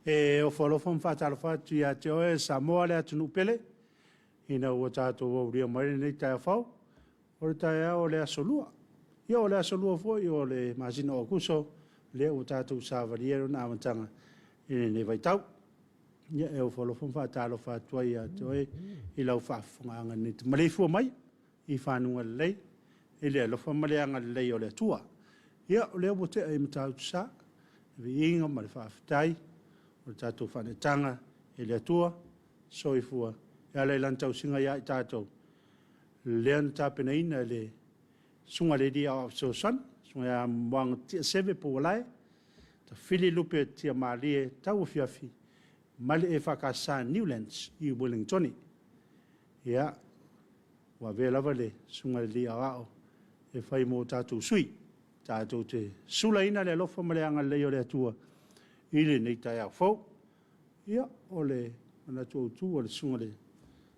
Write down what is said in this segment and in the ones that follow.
E ofo alofa ma faatalofa atu ia te oe Samoa le atunuu pele, ina ua tatou aulia mai lenei taeao fou, o le taeao o le Aso Lua. Ia o le Aso Lua foi o le masina o Aokuso, lea ua tatou savalia lona amataga i lenei vaitau. Ia e ofo alofa ma faatalofa atu ai ia te oe i lau faafofogaaga i lenei maleifua mai i fanuga lelei i le alofa ma le agalelei o le Atua. Ia, o lea ua tea i Matautusa le viiga ma le faafetai o le tatou faaneetaga i le Atua soifua e ala i lana tausiga ia i tatou, lea na tapenaina e le Susuga i le Alii Aoao Fesoasoani, Susuga ia Moaga Tia Seve Powalae, Tafili Lupe Tiamalie Tauafiafi mai le EFKS Newlands i Ueligitone. Ia, ua avea lava le Susuga i le Alii Aoao e fai mo tatou sui, tatou te sulaina le alofa ma le agalelei o le Atua i lenei taeao fou. Ia, o le manatu autu o le susuga i le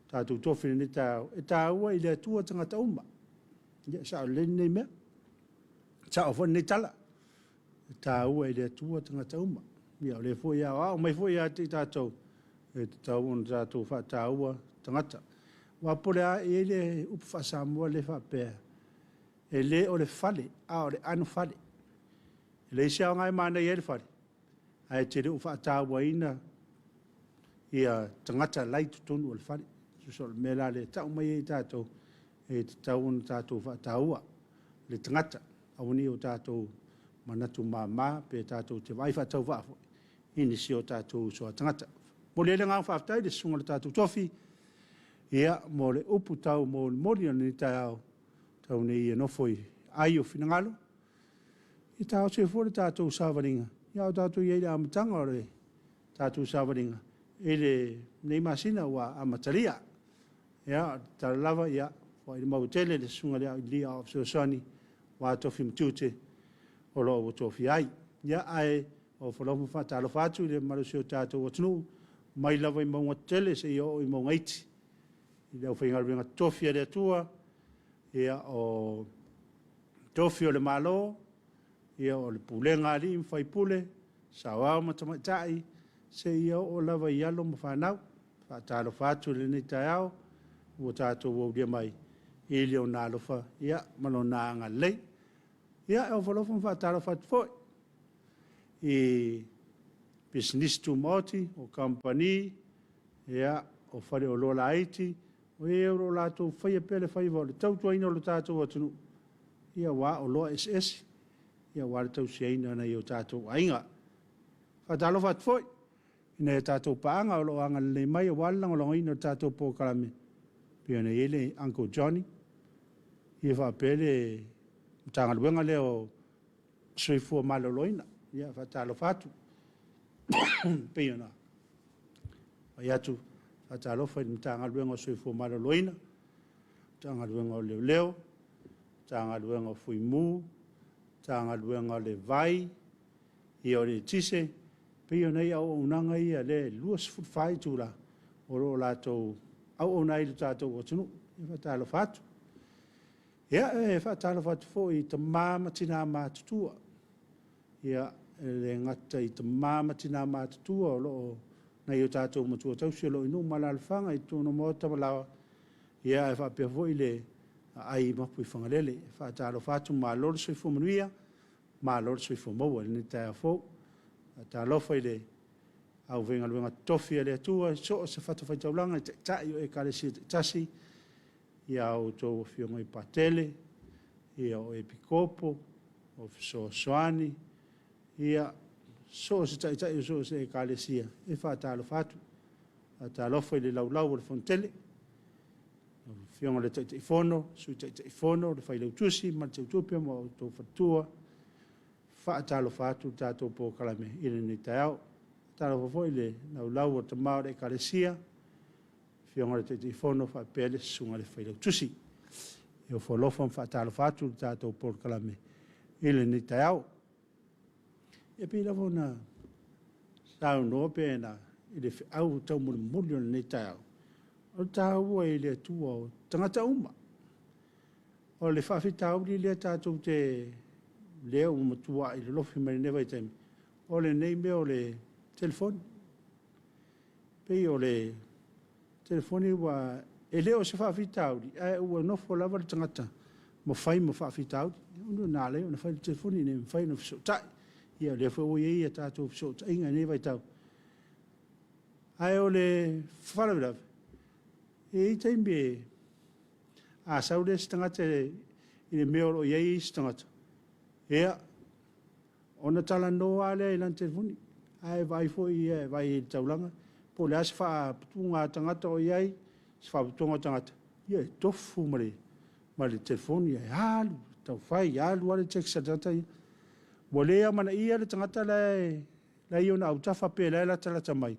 tatou tofi i lenei taeao, e taua i le Atua tagata uma. Ia, e sao lelei lenei mea, e sao foi lenei tala, e taua i le Atua tagata uma. Ia, o lea foi e aoao mai foi ia te i tatou, e tatau ona tatou faataua tagata. Aua po o le a, e i ai le upu faa-Samoa lea e faapea, e le o le fale, a o le anofale. E leai se aoga e manaia ai le fale, ae te le o faatauaina tagata la e i totonu o le fale. Tusa o le mea la lea e tau mai ai e tatou, e tatau ona tatou faataua le tagata, aua ne i o tatou manatu mama pe tatou te vaai faatauvaa foi i nisi o tatou uso a tagata. E momoli ai le agaga faafetai i le susuga i le tatou tofi, ia, mo le upu taumolimoli o lenei taeao, tau ina ia nofo i ai o finagalo, ia taofi ai fua le tatou savaliga, a o tatou i ai i le amataga o le tatou savaliga i lenei masina ua amatalia. Ia, o le tatalo lava ia foai le maua tele i le Susuga i le Alii Aoao Fesoasoani aua tofi ma tiute o lo o ua tofia ai. Ia, ae ofo alofa ma faatalofa atu i le mamalu o si o tatou atunuu, mai lava i mauga tetele seia oo i mauga iti, i le aufaigaluega totofi a le Atua, ia, o tofi o le Malo, ia, o le pulega a alii ma faipule, saoao ma tamaitai, seia oo lava i alo ma fanau. E faatalofa atu i lenei taeao ua tatou aulia mai i le ona alofa ma lona agalelei. Ia, e ofo alofa ma faatalofa atu foi i pisinisi tumaoti, o kamupani, ia, o faleoloa laiti, o e o lo o latou faia pea le faiva o le tautuaina o le tatou atunuu, aua oloa eseese, aua le tausiaina o nai o tatou aiga. E faatalofa atu foi i nai a tatou paaga o lo o agalelei mai aua le lagolagoina o le tatou polokalame, pei ona i ai le Uncle Johnny, ia faapea le Matagaluega lea o Soifua Maloloina. Ia, faatalofa atu. Pei ona fai atu, faatalofa i le Matagaluega o le Soifua Maloloina, Matagaluega o Leoleo, Matagaluega o Fui Mu, Matagaluega o le Vai, ia o le Eletise, pei o nai auaunaga ia o lea e 24 itula o lo o latou auauna ai i le tatou atunuu. E faatalofa atu. Ia, e faatalofa atu foi i tama ma tina matutua. Ia, e le gata i tama ma tina matutua o lo o nai o tatou matua tausi o lo o i nuu ma alaalafaga i totonu o maota ma laoa, ia ae faapea foi le aai i Mapuifagalele. E faatalofa atu, malo le soifua manuia, malo le soifua maua i lenei taeao fou. Faatalofa i le aufaigaluega totofi a le Atua i so o se fatafaitaulaga i taitai o Ekalesia taitasi, ia a outou afioga i Patele, ia o Epikopo, o fesoasoani, ia so o se taitai o so o se Ekalesia, e faatalofa atu. Faatalofa i le laulau o le Fonotele, lau Afioga i le Taitaifono, Sui Taitaifono, le Failautusi ma le Teutupe ma outou faletua. Faatalofa atu le tatou polokalame i lenei taeao. Faatalofa foi i le laulau o tama o le Ekalesia, Afioga i le Taitaifono faapea le Susuga i le Failautusi. E ofo alofa ma faatalofa atu le tatou polokalame i lenei taeao. E pei lava ona saunoa pe na i le feau taumolimoli o lenei taeao, o le taua i le Atua o tagata uma. O le faafitauli lea tatou te lea ua matuai lolofi mai lenei vaitaimi, o lenei mea o le telefoni. Pei o le telefoni ua, e le o se faafitauli, ae ua nofo lava le tagata ma fai ma faafitauli. Na ala ai ona fai le telefoni ina ia mafai ona fesootai. Ia o lea foi ua i ai a tatou fesootaiga i lenei vaitau. Ae o le faalavelave, e i ai taimi a sau le isi tagata i le mea o lo o i ai isi tagata, ia, ona talanoa lava lea i lana telefoni. Ae vaai foi ia e vaai i le taulaga po o le a se faaputuga tagata o i ai, se faaputuga o tagata, ia e tofu ma le telefoni ae alu tau fai, alu lava le text a le tagata ia. Ua le amanaia le tagata la e i ona autafa pe la e latalata mai,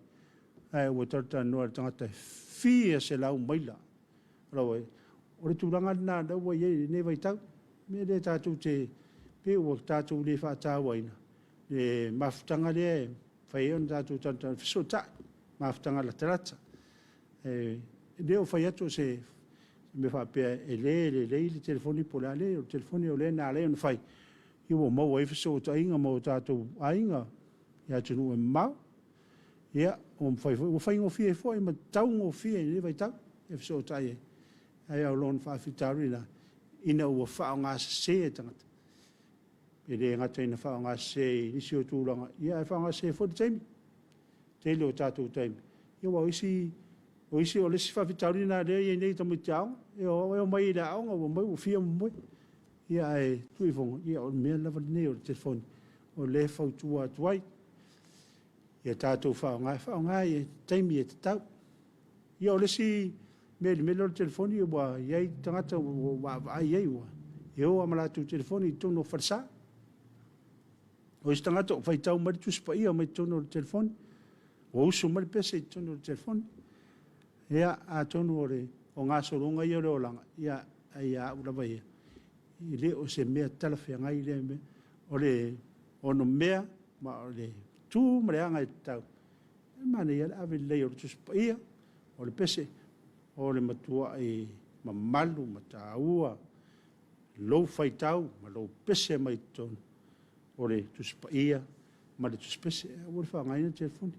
ae ua talatalanoa i le tagata e fia selau maila. O le tulaga lena o lea ua i ai i lenei vaitau. O le mea lea tatou te, pei ua tatou le faatauaina le mafutaga lea e mafai ai ona tatou talatalanoa, fesootai, mafutaga latalata. E le o fai atu o se mea faapea e le lelei le telefoni po o le a, leai o le telefoni o lea na ala ai ona fai, ua maua ai fesootaiga ma o tatou aiga i atunuu e mamao. Ia, ua mafai foi, ua faigofie foi ma taugofie i lenei vaitau e fesootai ai. Ae o lona faafitauli lena, ina ua faaaogasese e tagata. E le gata ina faaaogasese i nisi o tulaga, ae faaaogasese foi le taimi, tele o tatou taimi. Ia aua o isi, o le isi faafitauli lena o lea e i ai nei i tamaiti aoga, e omai i le aoga ua omai ua fia momoe, ae tuu ifoga, o le mea lava lenei o le telefoni, o lea e fautua atu ai, ia tatou faaaoga, faaaoga i taimi e tatau. Ia o le isi mea i le mea lea o le telefoni, ua i ai tagata ua ou vaavaai i ai, e o lava ma latou telefoni i totonu o falesa. O isi tagata ua faitau mai le Tusi Paia mai totonu o le telefoni, ua usu mai le pese i totonu o le telefoni. Ia, atonu o gasologa ia o le olaga, ae ia au lava ia, e le o se mea talafeagai lea mea. O le onomea ma o le tu ma le aga e tatau, e manaia lava le ave lelei o le Tusi Paia, o le pese, o le matuai mamalu ma taua lou faitau ma lou pese mai totonu o le Tusi Paia ma le Tusi Pese. Ae aua le faaaogaina le telefoni.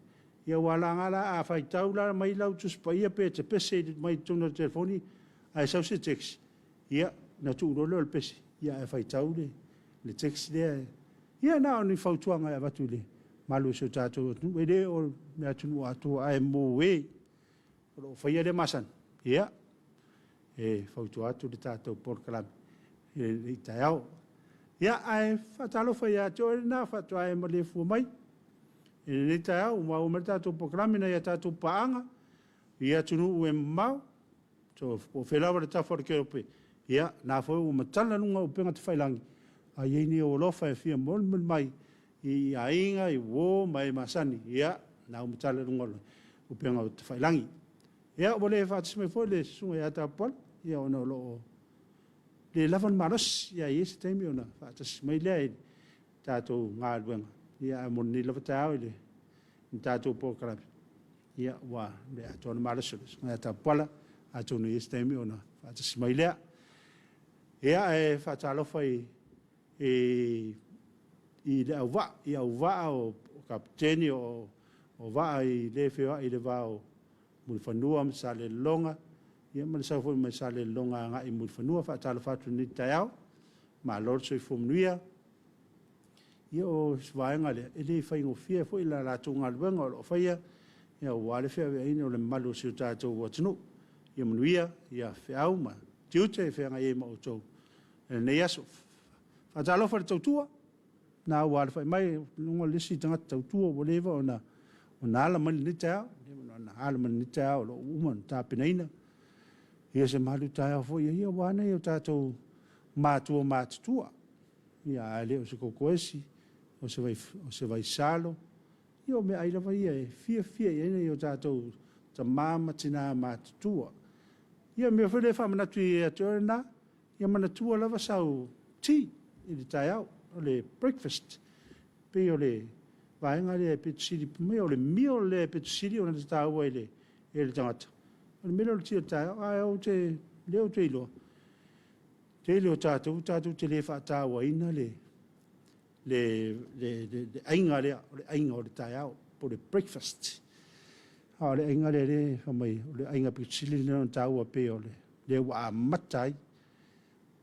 Ia aua leaga la a faitau la mai lau Tusi Paia pe e te pese mai totonu o le telefoni ae sau se text, ia ona tuu loa lea o le pese ae faitau le text lea. Ia na o ni fautuaga e avatu i le mamalu o si o tatou atunuu. E le o le atunuu atoa, ae mo e o lo o faia lea masani, ia, e fautua atu le tatou polokalame i lenei taeao. Ia, ae faatalofa ia te oe lena faatoa e maleifua mai i lenei taeao ua maua mai le tatou polokalame nai a tatou paaga i atunuu e mamao, po o fea lava le tafa o le keope, ia, o lena foi ua matala luga o upega tafailagi, a i ai ni ou alofa e fia molimoli mai i aiga, i uo ma e masani, ia, o lena ua matala luga o upega tafailagi. Ia, ua le faatasi mai foi le Susuga ia Tapuala, ia ona o lo o le lava le malosi, ae i ai se taimi ona faatasi mai lea i le tatou galuega. Ae mo lenei lava taeao i le tatou polokalame, ia ua le atoa le malosi o le Susuga ia Tapuala, atonu e i ai se taimi ona faatasi mai lea. Ia, e faatalofa i le auvaa, i auvaa o kapeteni o vaa i le feoai i le va o Mulifanua ma Salelologa, ia ma le sau foi mai Salelologa agai i Mulifanua. E faatalofa atu i lenei taeao, malo le soifua manuia. Ia o si vaega lea, e le faigofie foi le latou galuega o lo o faia aua le feaveaiina o le mamalu o si o tatou atunuu. Ia manuia feau ma tiute e feagai ai ma outou i lenei aso. Faatalofa i le tautua, lena ua alafai mai le isi tagata tautua ua leva ona ala mai i lenei taeao, ua leva ona ala mai i lenei taeao o lo o ua uma ona tapenaina se malutaeao foi aua nai o tatou matua matutua. Ia a le o se kokoesi, o se vaisalo, ia o meaai lava ia e fiafia i ai nai o tatou tama ma tina matutua. Ia o le mea foi lea e faamanatu ia te oe lena, ia manatua lava sau tea i le taeao, o le breakfast. Pei o le vaega lea e pito sili, fai mai o le meal lea e pito sili ona taua i le tagata, o le mea lea o le tea i le taeao. Ae o lea ou te iloa, tele o tatou tatou te le faatauaina le aiga lea, o le aiga o le taeao po o le breakfast. A o le aiga lea lea fai mai o le aiga pito sili lea ona taua pei o lea ua amata ai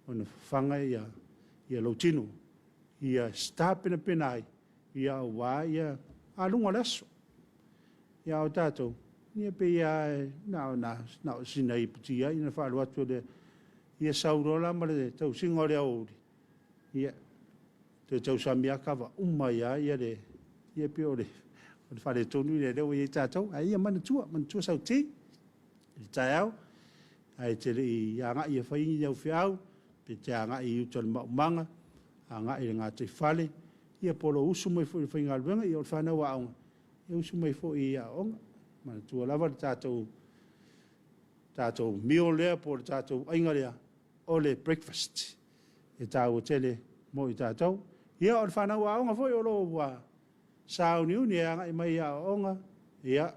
ona fafaga lou tino, ia tapenapena ai aua aluga o le aso. A o tatou, ia pei lava na o sina iputi lava ona faaalu atu lea, ia sau loa la ma le tausiga o le aoauli, ia toe tausami lava kava uma ai lava le… Ia pei o le faaletonu lea o lea ua i ai tatou. A ia manatua, manatua sau ti i le taeao ae te le i agai e fai au feau, pe te agai i uta i le maumaga, agai i le gataifale, ia po o lou usu mai foi i le faigaluega, ia o le fanau aoga, e usu mai foi i aoaoga. Manatua lava le tatou meal lea po o le tatou aiga lea, o le breakfast, e taua tele mo i tatou. Ia, o le fanau aoga foi o lo o ua sauniuni e agai mai i aoaoga, ia, e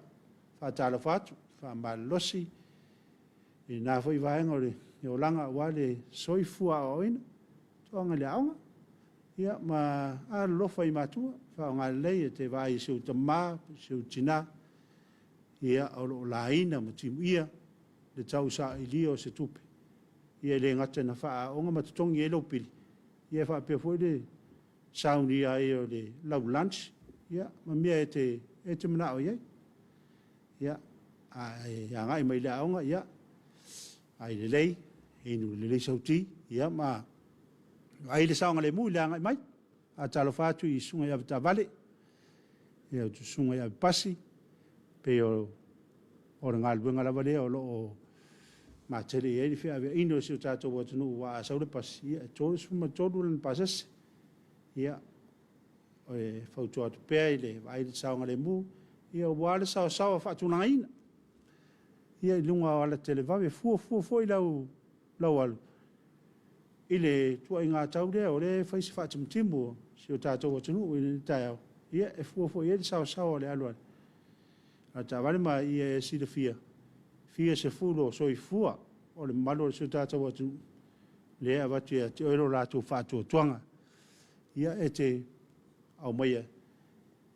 faatalofa atu, faamalolosi i lena foi vaega o le olaga aua le soifua aoaoina, toaga i le aoga. Ia ma alolofa i matua, faaaoga lelei, e te vaai i si ou tama, si ou tina, o lo o laina ma timuia le tausailia o se tupe, e le gata ina faaaooga ma totogi ai lou pili, ae faapea foi le saunia ai o lau lunch ma mea e te manao i ai. Ia, ae agai mai i le aoga, ia, vaai lelei, inu lelei sau ti, ma vaai le saogalemu i le agai mai. E faatalofa atu i susuga i avetaavale, susuga i avepasi, pei o le galuega lava lea o lo o matele i ai le feaveaiga o si o tatou atunuu, aua a sau le pasi, e 33 lana pasese. Ia, e fautua atu pea i le vaai i le saogalemu, aua le saoasaoa faatulagaina i luga o alatelevave. E fuafua foi lau alu i le ituaiga tau lea o lea e fai si faatimutimu o si o tatou atunuu i lenei taeao, ia e fua foi i ai le saoasaoa o le alu a taavale. Ma ia e silafia, e fia sefulu o soifua o le mamalu o si o tatou atunuu lea e avatu ia te oe lo latou faatuatuaga e te aumaia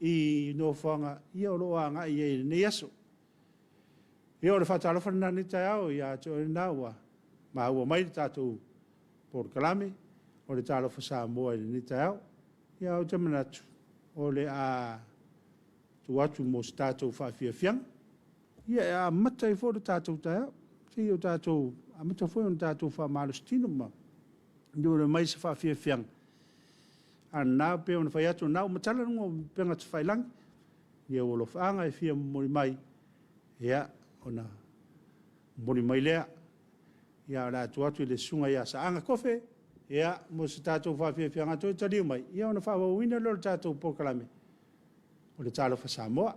i nofoaga o lo o agai i ai i lenei aso. Ia, o le faatalofa lena i lenei taeao ia te oe lena ua maua mai le tatou polokalame o le Talofa Samoa i lenei taeao. Ia ou te manatu, o le a tuu atu mo se tatou faafiafiaga e amata ai foi le tatou taeao. Se i tatou amata foi ona tatou faamalositino ma mai se faafiafiaga. A o lena e pei ona fai atu, o lena ua matala luga o upega tafailagi i ou alofaaga e fia momoli mai, ia, ona momoli mai lea. Ae o le a tuu atu i le Susuga ia Saaga Kofe mo se tatou faafiafiaga. Toe taliu mai ona faaauauina lea o le tatou polokalame o le Talofa Samoa.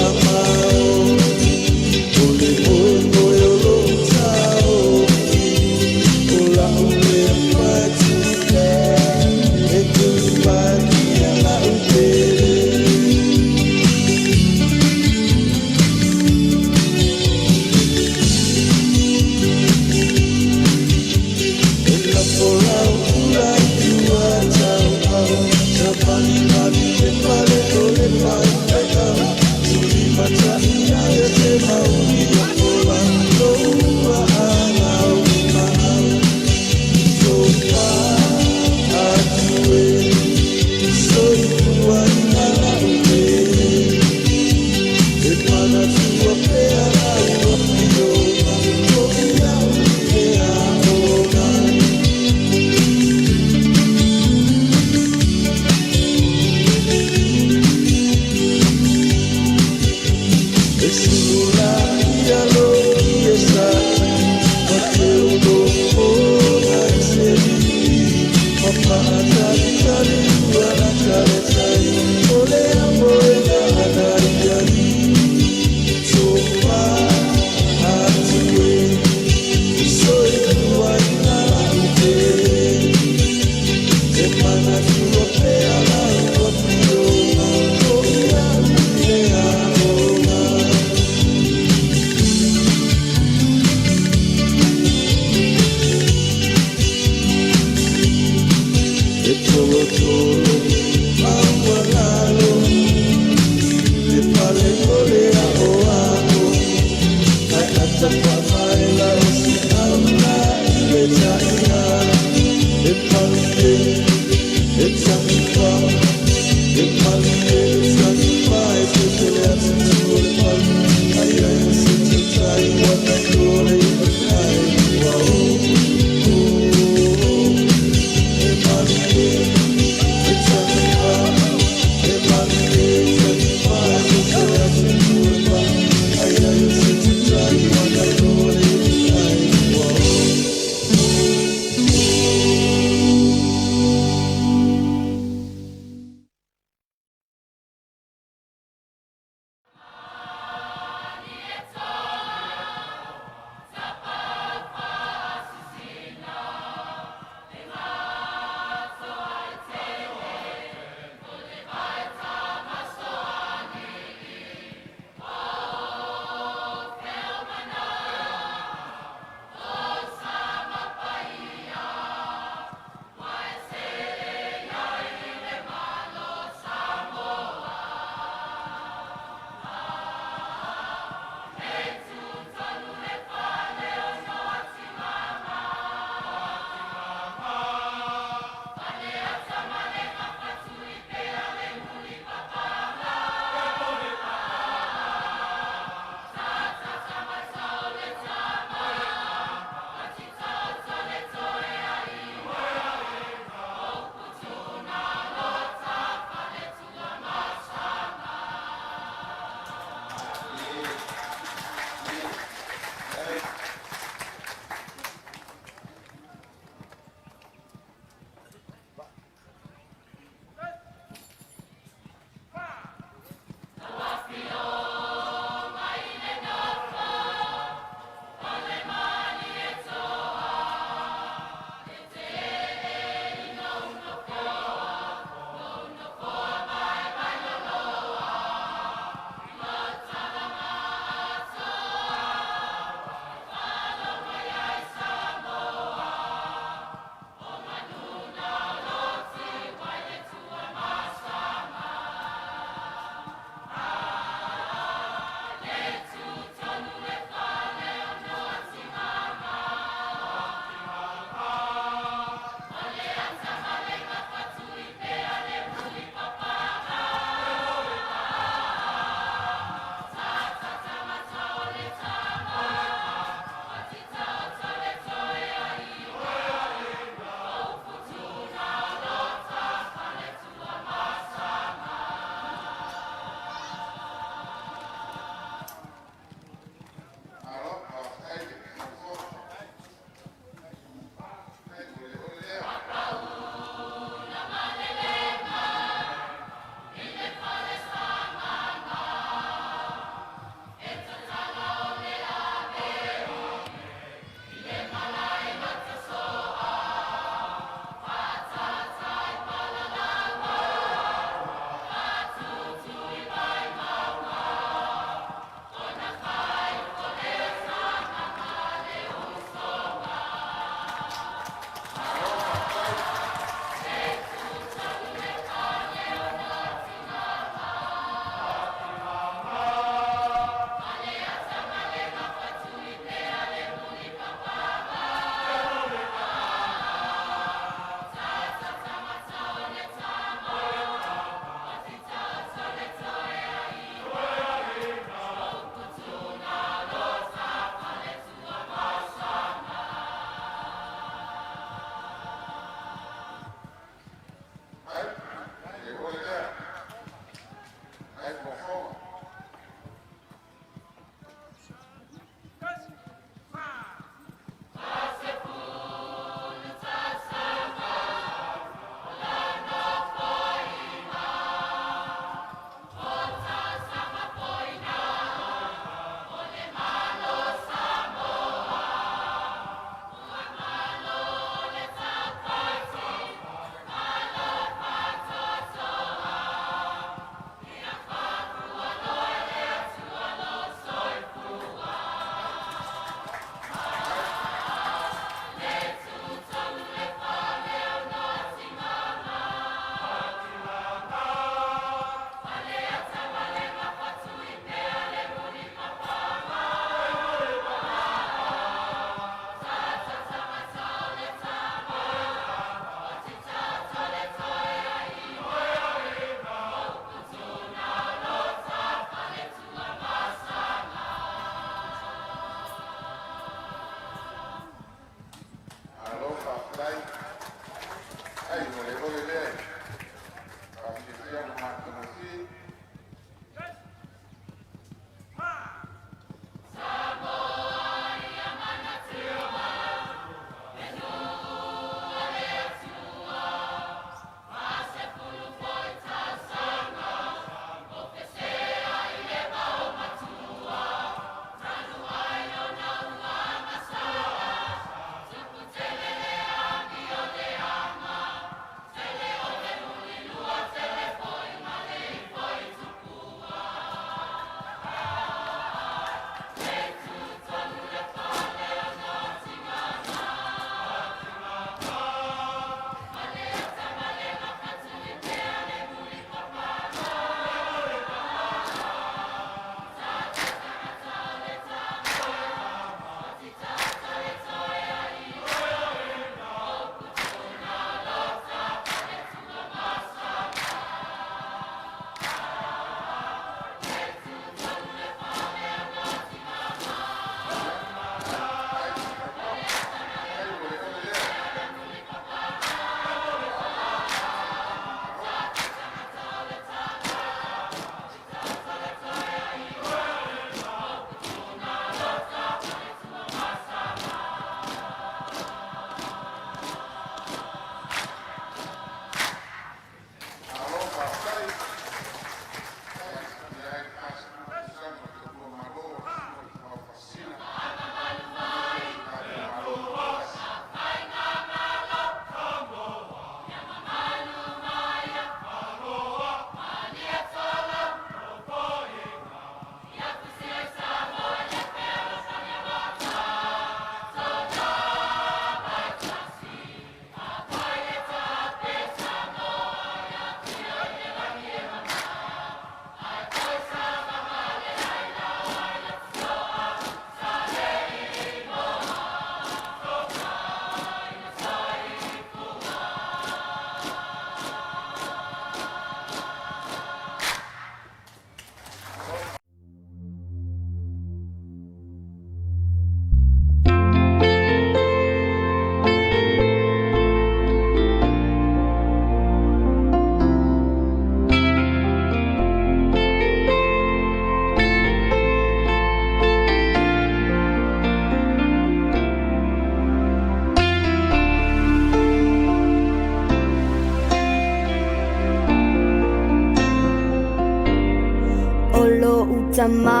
O lo'u tamā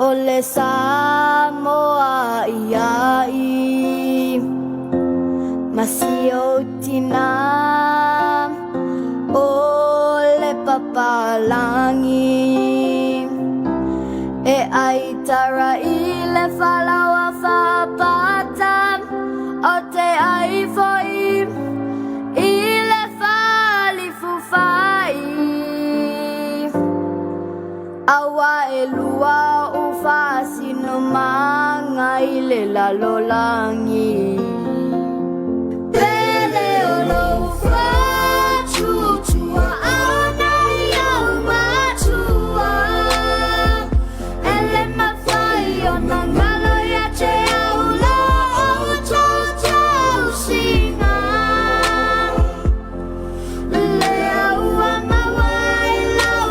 o le Samoa aiai ma si ou tinā o le papalagi e ai tara i le falaoa fa'apata o te ai fo'i i le falifufai auā e lua o'u faasinomaga i le lalolagi. Pele o lou faatuatuaʻana i au matua e le mafai ona galo ia te au lo outou tausiga lea ua maua i lau.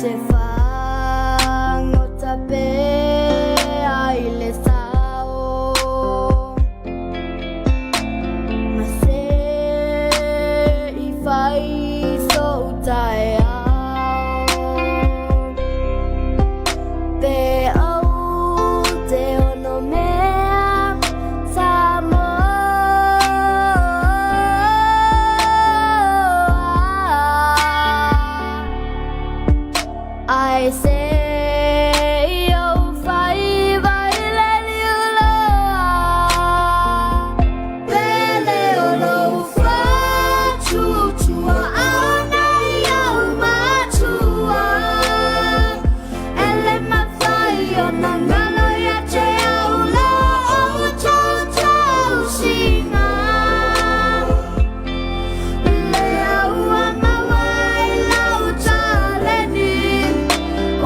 te fagota pea i le sao Ma se i fai sou taeao Pe ou te ono mea Samoa Ae se i ou faiva i le liuloa Pele o lou fatutuaʻana i au matua E le mafai ona galo ia te au la outou tausiga Lea ua maua ai lau taleni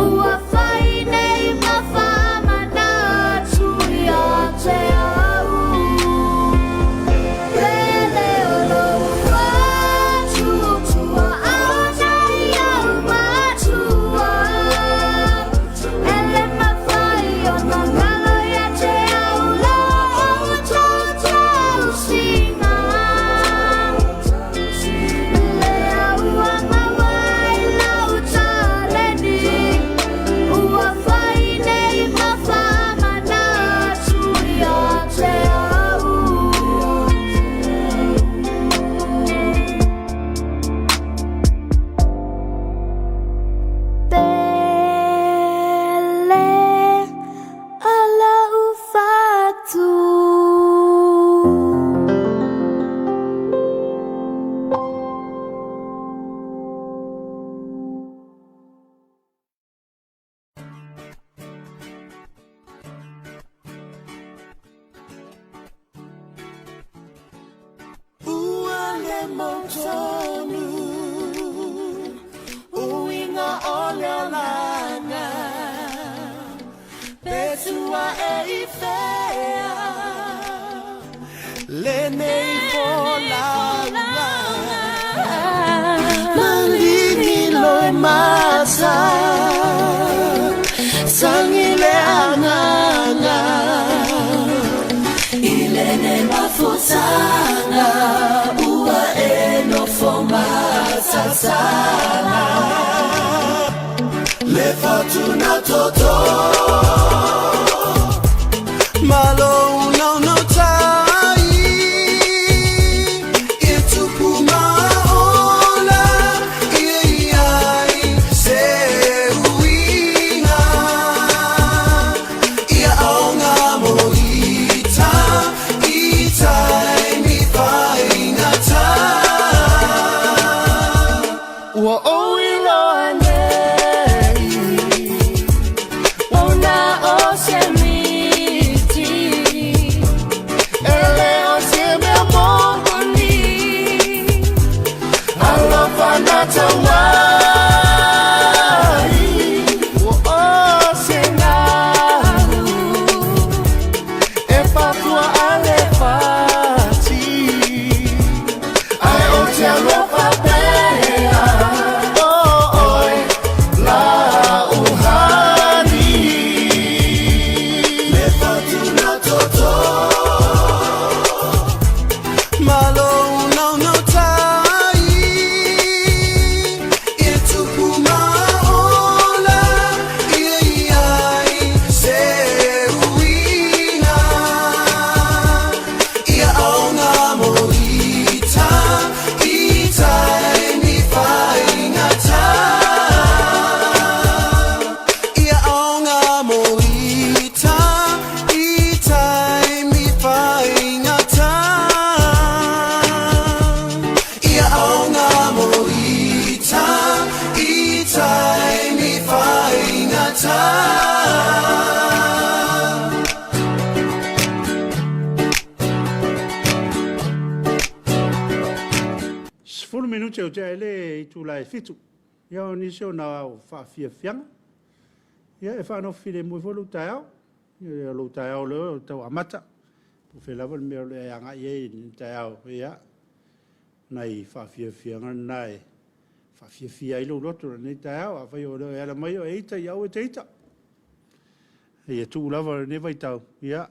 Ua fai nei ma faamanatu ia te au Pele o lou fatutuaʻana i au matua E le mafai ona galo ia te au la outou tausiga Lea ua maua ai lau taleni Ua fai nei ma faamanatu ia te au. Pele o lou fatu. Ua le mautonu uiga o le olaga Pe tua e i fea lenei folauga Maligi loimata Sagi le agaga I lenei mafutaga Ua e nofo matatala Le fatu na toto Malo unaunauta'i E tupu ma ola Ia i ai se uiga Ia aoga mo ita I taimi faigata Ua ou iloa nei Ua na o se miti E le o se mea Moni Alofa na tauai Ua o se galu E fatua a le fati Ae o te alofa pea O oe la uhani Le fatu na toto Malo unaunauta'i E tupu ma ola Ia i ai se uiga Ia aoga mo ita I taimi faigata Ia aoga mo ita I taimi faigata Ia aoga mo ita I taimi faigata. 10 minute o tea i le itula e 7. Ia o nisi o na faafiafiaga. Ia e faanofo filemu ai foi lou taeao. Ia o lou taeao lea o tau amata. Po o fea lava le mea o le e agai ai i le taeao. Ia, nai faafiafiaga na e Faafiafia ai lou loto i lenei taeao, afai o le o e ala mai o e ita, ia aua e te ita. Ia tuu lava lenei vaitau, ia,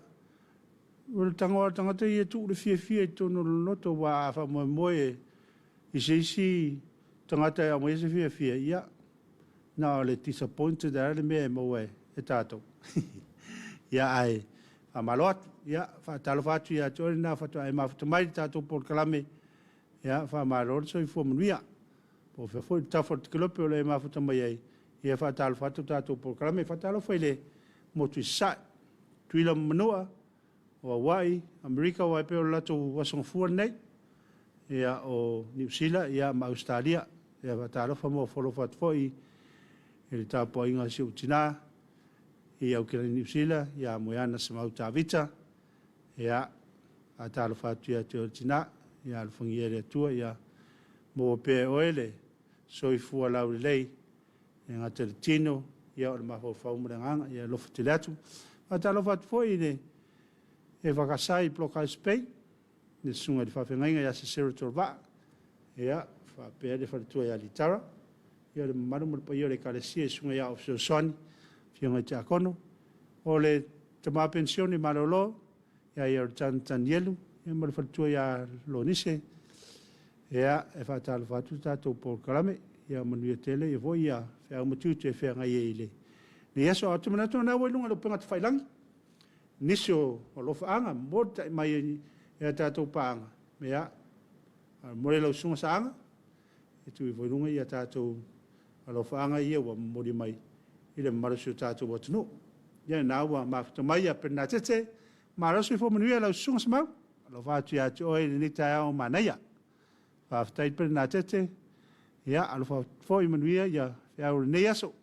o le tago lava o le tagata ia tuu le fiafia i totonu o lona loto, aua a faamoemoe i se isi tagata e aumai se fiafia, ia, na o le disappointed lava le mea e maua e tatou. Ia, ae faamalo atu. Ia, faatalofa atu ia te oe lena faatoa e mafuta mai i le tatou polokalame. Ia, faamalo le soifua manuia. Po o fea foi le tafa o le tikalope o lo o e mafuta mai ai, ia faatalofa atu le tatou polokalame. Faatalofa i le motu i Sasae, Tutuila ma Manua, o Hawaii, Amerika aua e pei o le latou Aso Gafua lenei, ia, o Niu Sila ia, ma Ausetalia. Ia faatalofa ma ofo alofa atu foi i le tapuaiga a si ou tina i Aukilani Niu Sila, ia Moeana Semau Tavita. Ia, faatalofa atu ia te oe le tina, ia alofagia e le Atua ia maua pea e oe le soifua laulelei, e le gata i le tino, ia o le mafaufau ma le agaga. Ia alofa tele atu. Faatalofa atu foi i le EFKS i Blockhouse Bay, le susuga i le faafeagaiga ia Sesera Tolvaa, ia, faapea le faletua ia Litara, ia le mamalu ma le paia o le Ekalesia i susuga i aao fesoasoani, afioga i tiakono, o le tama penisione malolo ia Ioritana Tanielu ma le faletua ia Lonise. Ia, e faatalofa atu le tatou polokalame. Ia manuia tele ia foi ia feau ma tiute e feagai ai i lenei aso. Ae ou te manatu o lena ua i luga o le upega tafailagi nisi o alofaaga momoli mai e a tatou paaga. Ia, momoli lau susuga Saaga, e tuu ifo i luga ia tatou alofaaga ia ua momoli mai i le mamalu o si o tatou atunuu. Ia na ua mafuta mai ia Pernatete, malo le soifua manuia lau susuga Semau. Alofa atu ia te oe i lenei taeao manaia. Faafetai Pernatete, ia alofa foi manuia ia feau o lenei aso.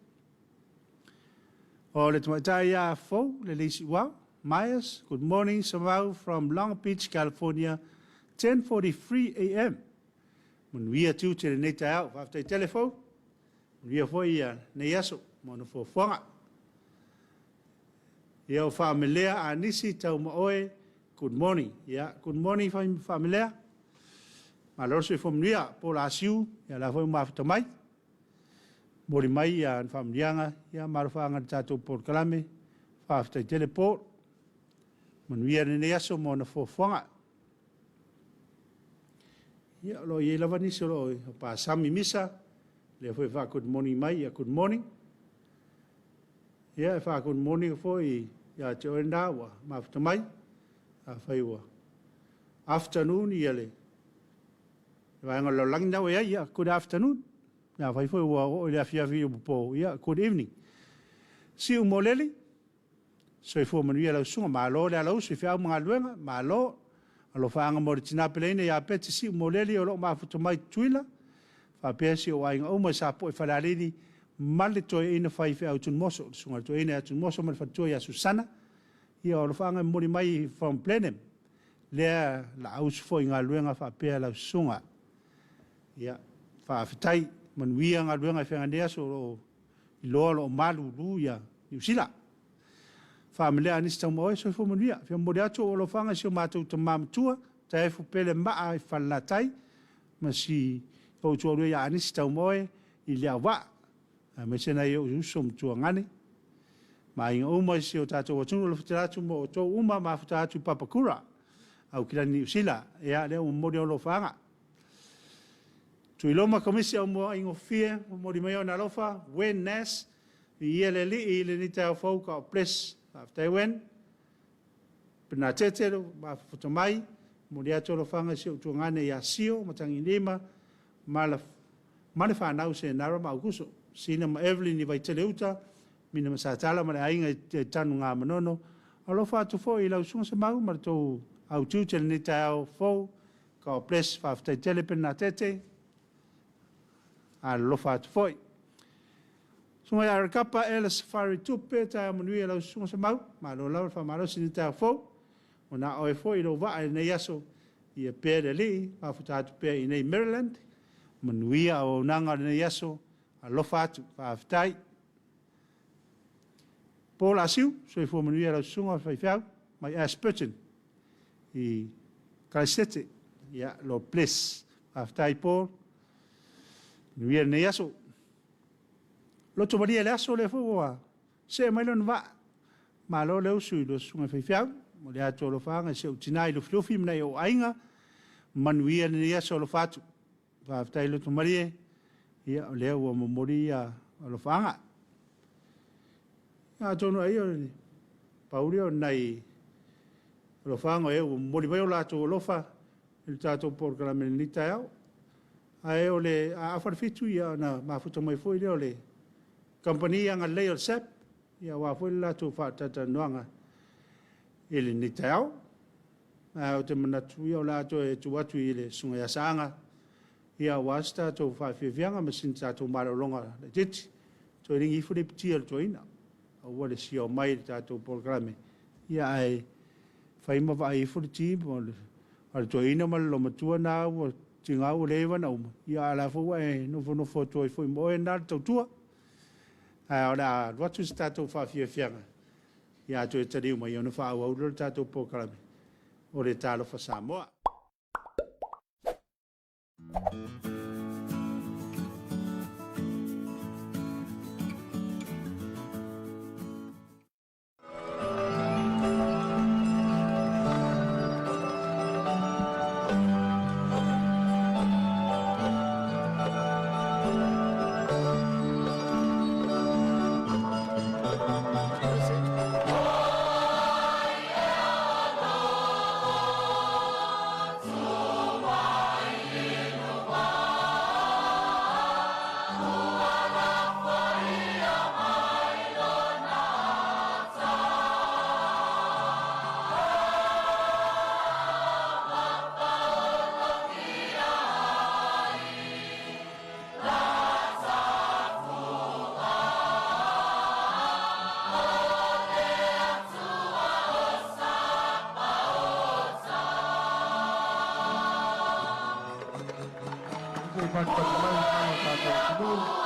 O le tamaitai ia Fou, le Leisi Uau, Myers, good morning Semau from Long Beach, California, 10:43 a.m. Manuia tiute i lenei taeao. Faafetai tele Fou, manuia foi ia lenei aso ma ona fuafuaga. Ia o Faamelea Anisi Taumaoe, good morning. Ia, good morning Faamelea. Malo le soifua manuia. Po o Lasiu, ia la foi ua mafuta mai. Momoli mai ia na faamanuiaga, ia ma alofaaga i le tatou polokalame. Faafetai tele Paul. Manuia lenei aso ma ona fuafuaga. Ia, o lo o i ai lava nisi o lo o pasami misa, lea foi e faa-good morning mai, ia good morning. Ia, e faa-good morning foi ia te oe lena ua mafuta mai. Afai ua afternoon ia le vaega o le lalolagi lena ua i ai, ia good afternoon. Afai foi ua oo i le afiafi i po, ia good evening. Siu Moleli, soifua manuia lau susuga, malo le alausu i feau ma galuega, malo. Alofaaga mo le tina peleina ia Peti Siu Moleli o lo o mafuta mai Tutuila, faapea si ou aiga uma i Sapoe Falealili ma le toeaina fai feau Tunumoso, le susuga i le toeaina ia Tunumoso ma le faletua ia Susana. Ia o alofaaga e momoli mai from Blenheim, lea laausu foi i galuega faapea lau susuga. Ia, faafetai, manuia galuega i feagai nei aso o lo o iloa o lo o malulu ia Niu Sila. Faamalea Anisi Taumaoe, soifua manuia. Fia momoli atu ou alofaga i si o matou tama matua, Taefu Pele Maa i Falelatai, ma si ou tualua ia Anisi Taumaoe i Leauvaa, aemaise nai ou uso matuagane, ma aiga uma i si o tatou atunuu. Alofa tele atu mo outou uma, mafuta atu i Papakura, Aukilani Niu Sila. Ia, lea ua momoli ou alofaaga. Tuiloma Komisi au moa aigofie, momoli mai ona alofa, Wen Nash, viia le Alii i lenei taeao fou, God bless. Faafetai Wen. Pernatete lo mafuta mai, momoli atu alofaga i si ou tuagane ia Sio Matagilima, ma le fanau Senara ma Aukuso, Sina ma Evelyn i Vaitele Uta, Mina ma Satala ma le aiga i Tanuga Manono. Alofa atu foi i lau susuga Semau ma le tou autiute i lenei taeao fou. God bless. Faafetai tele Pernatete. Alofa atu foi. Susuga ia Arakapa Ela Safari Tupe, taeao manuia lau susuga Semau. Malo lava le faamalosi i lenei taeao fou. O na oe foi i lou vaa i lenei aso, ia pea le Alii, mafuta atu pea i nei Maryland. Manuia auaunaga o lenei aso, alofa atu, faafetai. Paul Asiu, soifua manuia lau susuga faifeau, mai Ashburton i Kalaisete. Ia, Lord bless. Faafetai Paul. Manuia lenei aso. Loto malie le aso lea foi ua see mai lona vaa. Malo le usu i lua susuga i faifeau. Momoli atu alofaaga i si ou tina i Lufilufi ma nai ou aiga. Manuia lenei aso alofa atu. Faafetai loto malie, ia o lea ua momoli alofaaga. Atonu ai o le pau lea o nai alofaaga o e ua momoli mai o latou alofa i le tatou polokalame i lenei taeao. Ae o le a afa le 7 ia ona mafuta mai foi lea o le kamupani agalelei o le SAP, ia aua foi le latou faatalatalanoaga i lenei taeao. Ae ou te manatu ia o le a toe tuu atu i le Susuga ia Saaga, ia aua se tatou faafiafiaga ma sina tatou malologa laitiiti. Toe ligi ifo le iputi a le toeaina, aua le sio mai i le tatou polokalame, ia ae fai ma vaai ifo le ti a le toeaina ma le loomatua lena ua tiga ua leva ona uma, ia a o la e foi ua e nofonofo atu ai foi ma oe lena le tautua. Ae o le a alu atu se tatou faafiafiaga, ia a toe taliu mai ona faaauau lea o le tatou polokalame o le Talofa Samoa. Se i patupatu mai le mamalu o le tatou atunuu.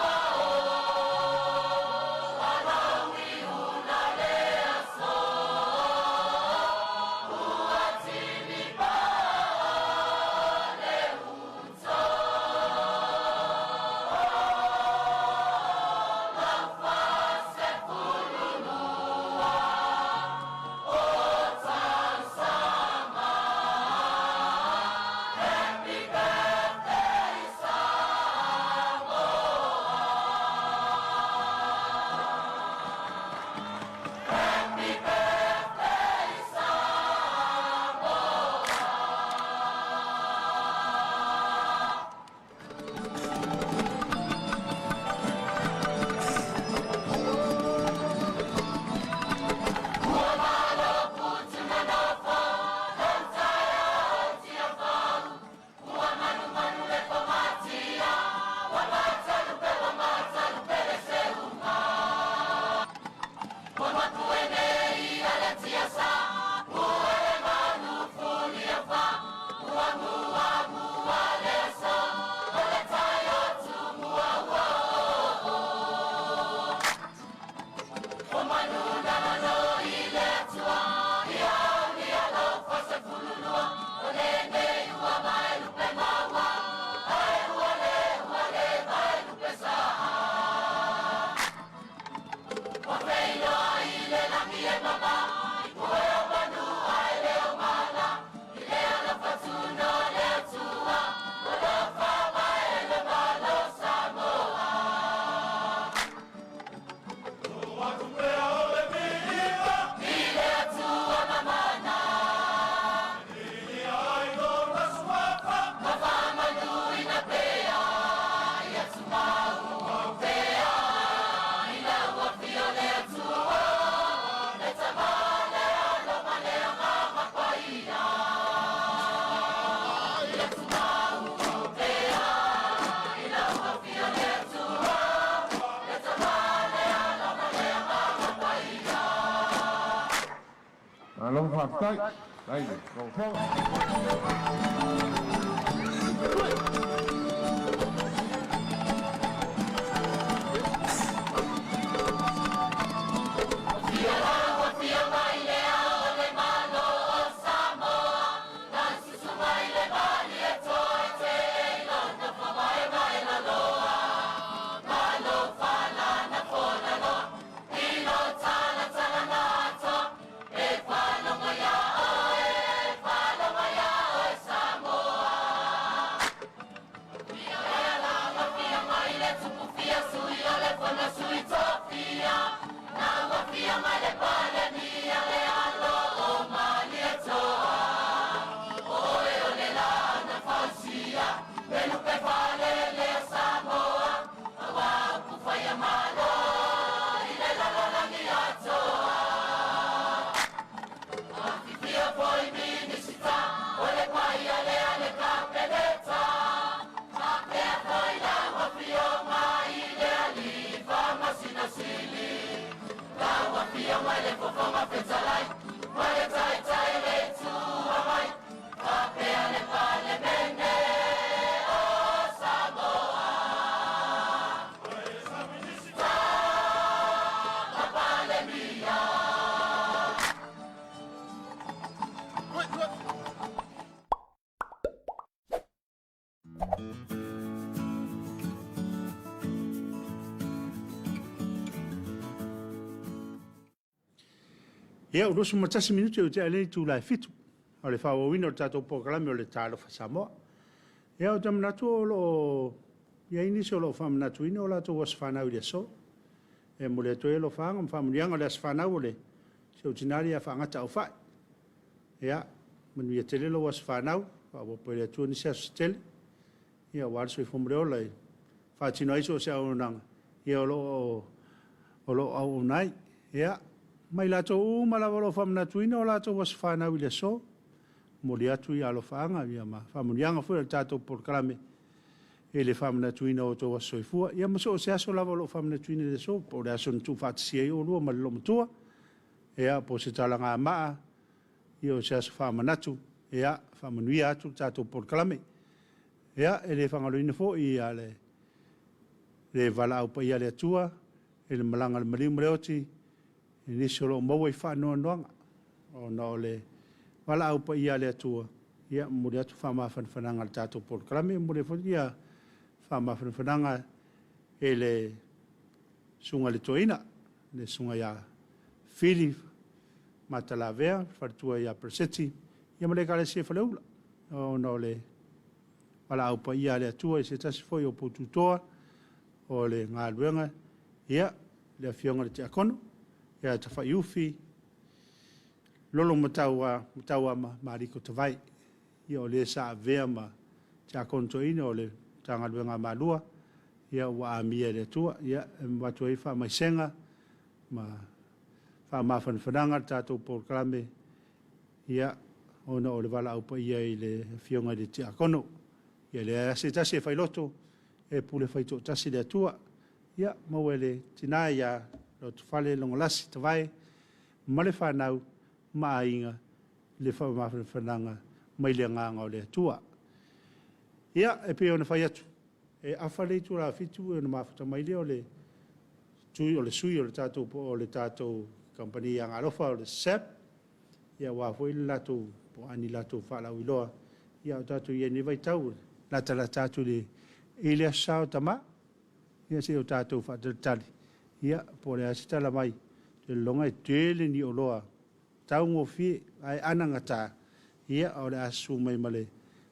Malo faafetai. Faafetai i lau Afioga. Ia, ua 21 minute ua tea nei itula e 7 o le faaauauina o le tatou polokalame o le Talofa Samoa. Ia, ou te manatu o lo o i ai nisi o lo o faamanatuina o latou aso fanau i le aso. E momoli atu ai alofaaga ma faamanuiaga o le aso fanau o le si ou tina ia Faagata Aufai. Ia, manuia tele lou aso fanau, faaopoopo e le Atua nisi aso se tele, ia aua le soifua ma le ola e faatino ai so o se auaunaga, ia o lo o auauna ai. Ia, ma i latou uma lava o lo o faamanatuina o latou aso fanau i le aso, momoli atu ia alofaaga ia ma faamanuiaga foi o le tatou polokalame i le faamanatuina o outou aso soifua. Ia ma so o se aso lava o lo o faamanatuina i le aso, po o le aso na tuufaatasia ai oulua ma le loomatua, ia po o se talagamaa, ia o se aso faamanatu, ia faamanuia atu le tatou polokalame. Ia, e le faagaloina foi ia le valaau paia a le Atua i le malaga a le maliu ma le oti, i nisi o lo o maua i faanoanoaga ona o le valaau paia a le Atua, ia momoli atu faamafanafanaga a le tatou polokalame, momoli foi ia faamafanafanaga i le susuga i le Toeaina, le susuga ia Fili Matalavea, faletua ia Pereseti, ia ma le Ekalesia Faleula, ona o le valaau paia a le Atua i se tasi foi o poututoa o le galuega, ia, le afioga i le Tiakono, ia Tafaiufi Lolo Matauama Mariko Tavai. Ia o le sa avea ma Tiakono Toeaina o le Matagaluega a Malua, ia ua amia e le Atua. Ia, e avatu ai faamaisega ma faamafanafanaga le tatou polokalame, ia, ona o le valaau paia i le afioga i le Tiakono. Ia e leai lava se tasi e failoto, e pule faitoatasi le Atua. Ia, maua e le tina ia Lotofale Logolasi Tavae ma le fanau ma aiga le faamafanafanaga mai le agaga o le Atua. Ia, e pei ona fai atu, e afa le itula 7 ona mafuta mai lea o le sui o le tatou kamupani Agaalofa o le SAB, ia aua foi le latou, po o a ni latou faalauiloa, ia a o tatou i ai i lenei vaitau, e latalata atu i le Aso Sa o Tama, ia se i o tatou faatalitali, ia po o le a se tala mai. Ou te lagona e tele ni oloa taugofie ae anagata, ia o le a susu mai ma le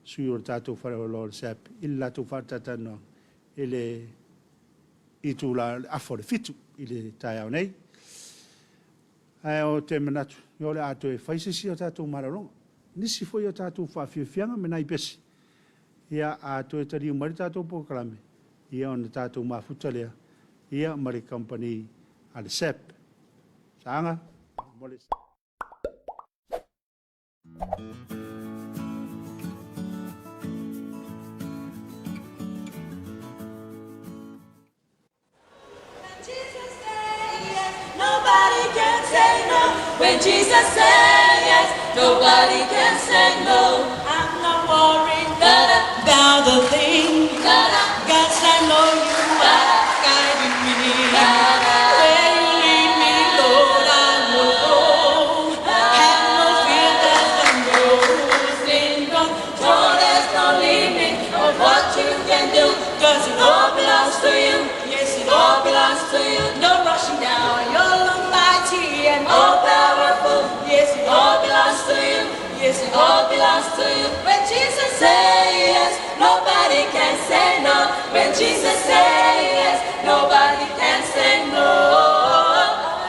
sui o le tatou faleoloa o le SAB i le latou faatalatalanoaga i le itula o le afa o le 7 i le taeao nei. Ae ou te manatu, o le a toe fai se isi o tatou malologa, nisi foi o tatou faafiafiaga ma nai pesi, ia a toe taliu mai le tatou polokalame, ia ona tatou mafuta lea, ia ma le kamupani a le SAB. Saaga, mo le... Jesus say yes, nobody can say no. When Jesus say yes, nobody can say no. I'm not worried about a thing, 'cause I know you are guiding me. Where you lead me, Lord, I will go. Have no fear 'cause I know who's in control. There's no limit of what you can do. 'Cause it all belongs to you. Yes, it all belongs to you. No rushing down. You're almighty and All powerful. Yes, it All belongs to you. Yes, it All belongs to you. When Jesus Say yes, nobody can say no. When Jesus say yes, nobody can say no.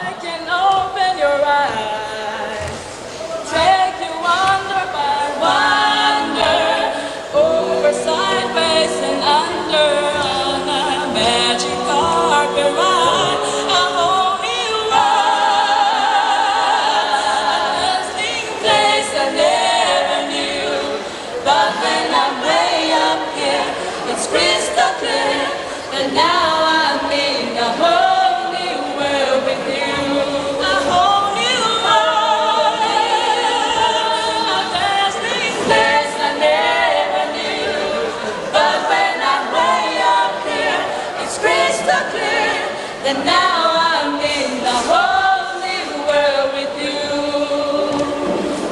I can open your eyes, take you wonder by wonder, over, sideways, and under on a magic carpet ride, a whole new world, a dazzling place I never knew. But when I'm way up here, it's crystal clear that now I'm in a That now I'm in the whole new world with you.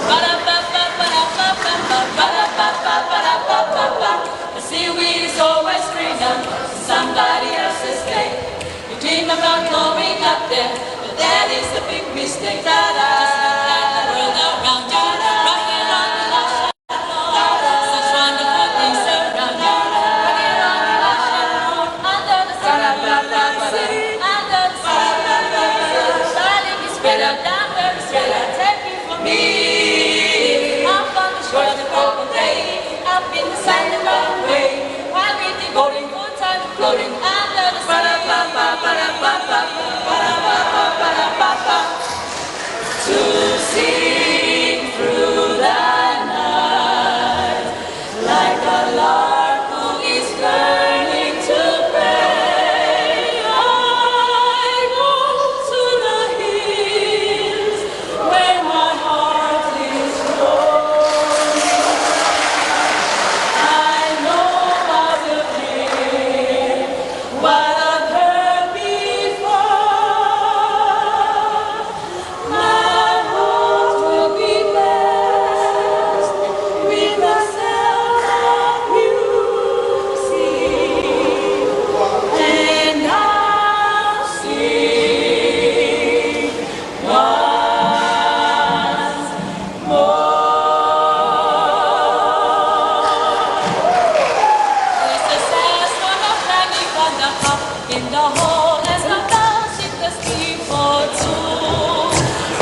Ba-da-ba-ba-ba-da-ba-ba-ba, ba-da-ba-ba-ba-da-ba-ba-ba. The seaweed is always greener, somebody else's day. You dream about going up there, but that is a big mistake. Da-da. Just look at the world around you, right here on the ocean floor. Such wonderful things around you, right here on the ocean floor. Under the sun, under the sun, darling, it's better down where it's better. Take you from me. Up on the shore of the purple day, up in the sand and way. While we devoting good time floating under the sun. Ba-da-ba-ba-ba-ba-ba-ba-ba-ba-ba-ba. To sing through the night like a lark who is learning to pray. I go to the hills where my heart is growing. I know I will hear what I've heard before. My heart will be blessed with the sound of music, and I'll sing once more. There's a sad sort of dragging on the top in the hall as the bells hit the steeple too.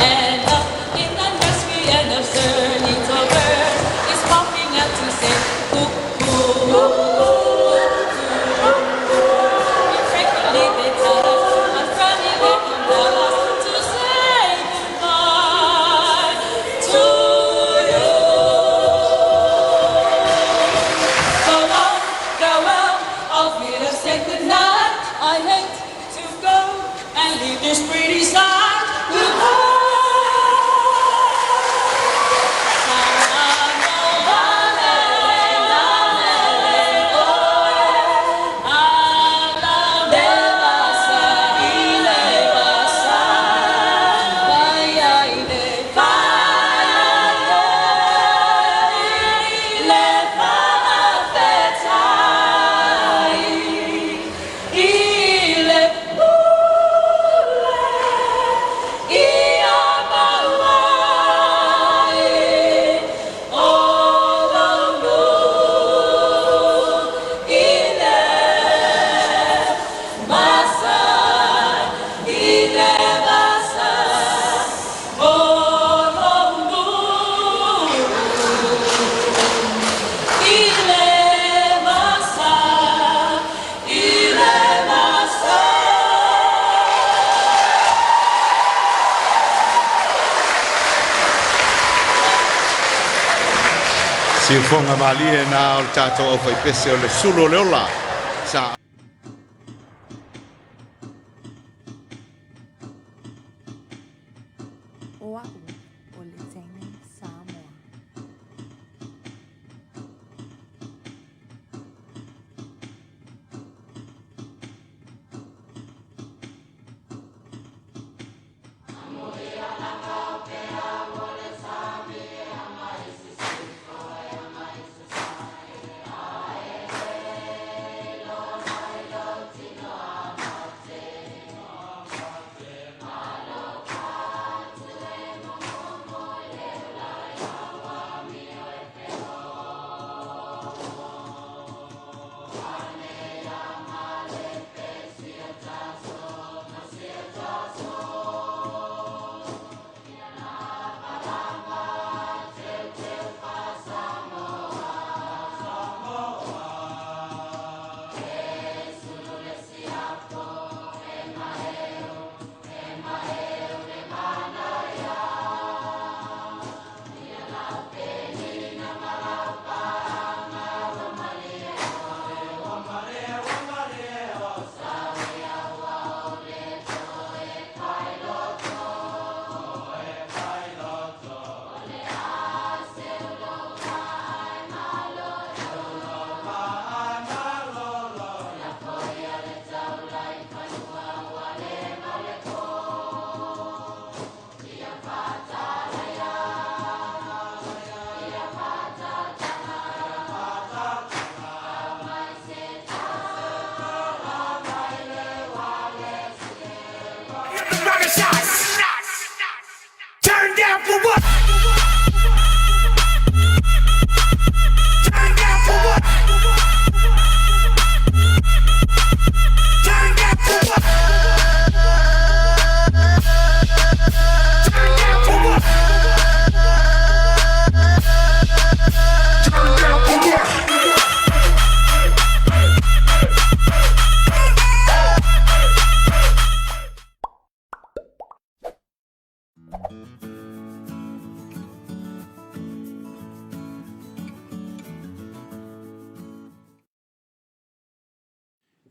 And up in the nursery and a little bird is popping out to say cuckoo. Frequently they tell us, and friendly they compel us to say goodbye to you. So long, farewell, auf Wiedersehen, good night. I hate to go and leave this pretty sight. Goodbye. Ile pule ia mauai o lou ile masa ile masa o lou ile masa ile masa. Siufoga malie na o le tatou aufaipese o le sulu o le ola sa. O a'u o le teine Samoa.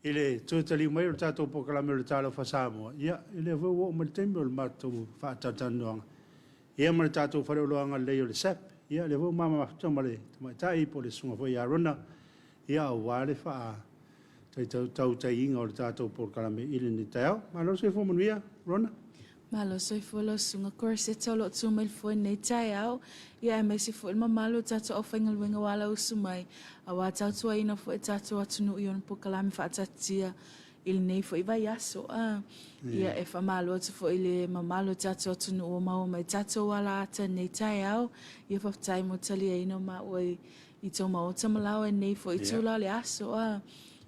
I le toe taliu mai o le tatou polokalame o le Talofa Samoa, ia, e lea foi ua oo mai le taimi o le matou faatalatalanoaga, ia ma le tatou faleoloaga lelei o le SAP. Ia, lea foi ua ma mafuta ma le tamaitai po o le susuga foi ia Rona, ia, aua le faatautaiga o le tatou polokalame i lenei taeao. Malo le soifua manuia, Rona. Malo soifua lau Susuga Corsetta o lo o tu mai le foe i lenei taeao, ia aemaise foi le mamalu o tatou aufaigaluega ua alausu mai, aua tautuaina foi e tatou atunuu i ona polokalame faataatitia i lenei foi vaiaso. A, ia e faamalo atu foi i le mamalu o tatou atunuu ua maua mai tatou alaata i lenei taeao, ia faafetai mo le taliaina o maua i tou maota ma laoa i lenei foi itula o le aso. A,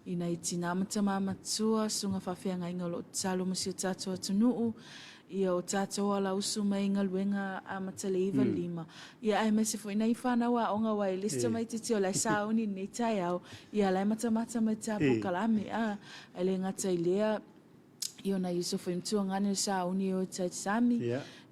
i nai tina ma tama matua, susuga faafeagaiga o lo o tatalo mo si o tatou atunuu, ia o tatou alausu mai galuega amata le 9 5, ia aemaise foi nai fanau aoga aua e le se tamaitiiti o la e sauni i lenei taeao, ia la e matamata mai ta polokalame, a, ae le gata i lea, ia o nai uso foi ma tuagane o sauni e o i tai sami,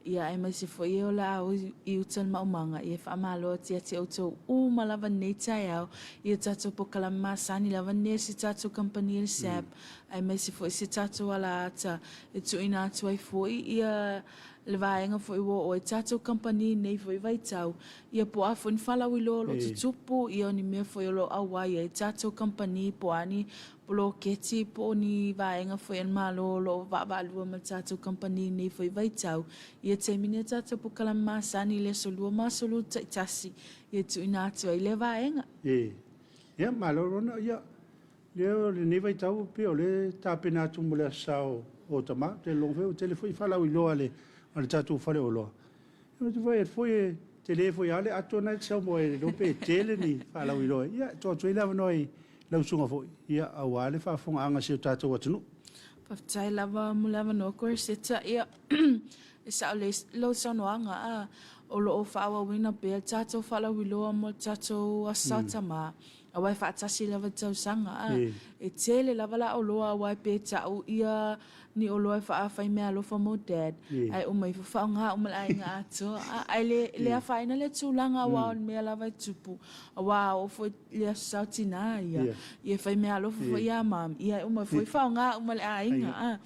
ia aemaise foi e o le a o i uta i le maumaga, ia e faamalo atu ia te outou uma lava lenei taeao, i o tatou polokalame masani lava lenei a si tatou kamupani o le SAB, aemaise foi si tatou alaata e tuuina atu ai foi ia le vaega foi ua oo ai tatou kamupani i lenei foi vaitau, ia po o a foi ni faalauiloa o lo o tutupu, ia o ni mea foi o lo o auai ai tatou kamupani po o a ni poloketi po o ni vaega foi a le Malo o lo o vaavaalua ma le tatou kamupani i lenei foi vaitau. Ia taimi nei a tatou polokalame masani i le aso 2 ma aso 2 taitasi ia tuuina atu ai lea vaega. E. Ia, malo Rona. Ia, lea o lenei vaitau pei o lea e tapena atu mo le Aso Sa o Tama. Ou te lagona foi ua tele foi faalauiloa a le tatou faleoloa. Ou te vaai atu foi e tele foi lava le ato lena e te saunoa ai, e le iloa pe tele ni faalauiloa. Ia, tuu atu ai le avanoa i lau susuga foi, ia, aua le faafofogaaga a si o tatou atunuu. Faafetai lava mo le avanoa Koreseta. Ia, e sao lelei lau saunoaga, a, o lo o faaauauina pea le tatou faalauiloa mo le tatou Aso Sa Tama, aua e faatasi lava i le tausaga, a. E tele lava la oloa aua pe tau ia ni oloa e faafaimeaalofa mo dad, ae uma ifo faaaoga uma le aiga atoa. A, ae le, le afaina lea tulaga aua o le mea lava e tupu, aua a oo foi le Aso Sa o Tina ia, ia e faimeaalofa foi ia mum, ia e uma foi faaaoga uma le aiga. A,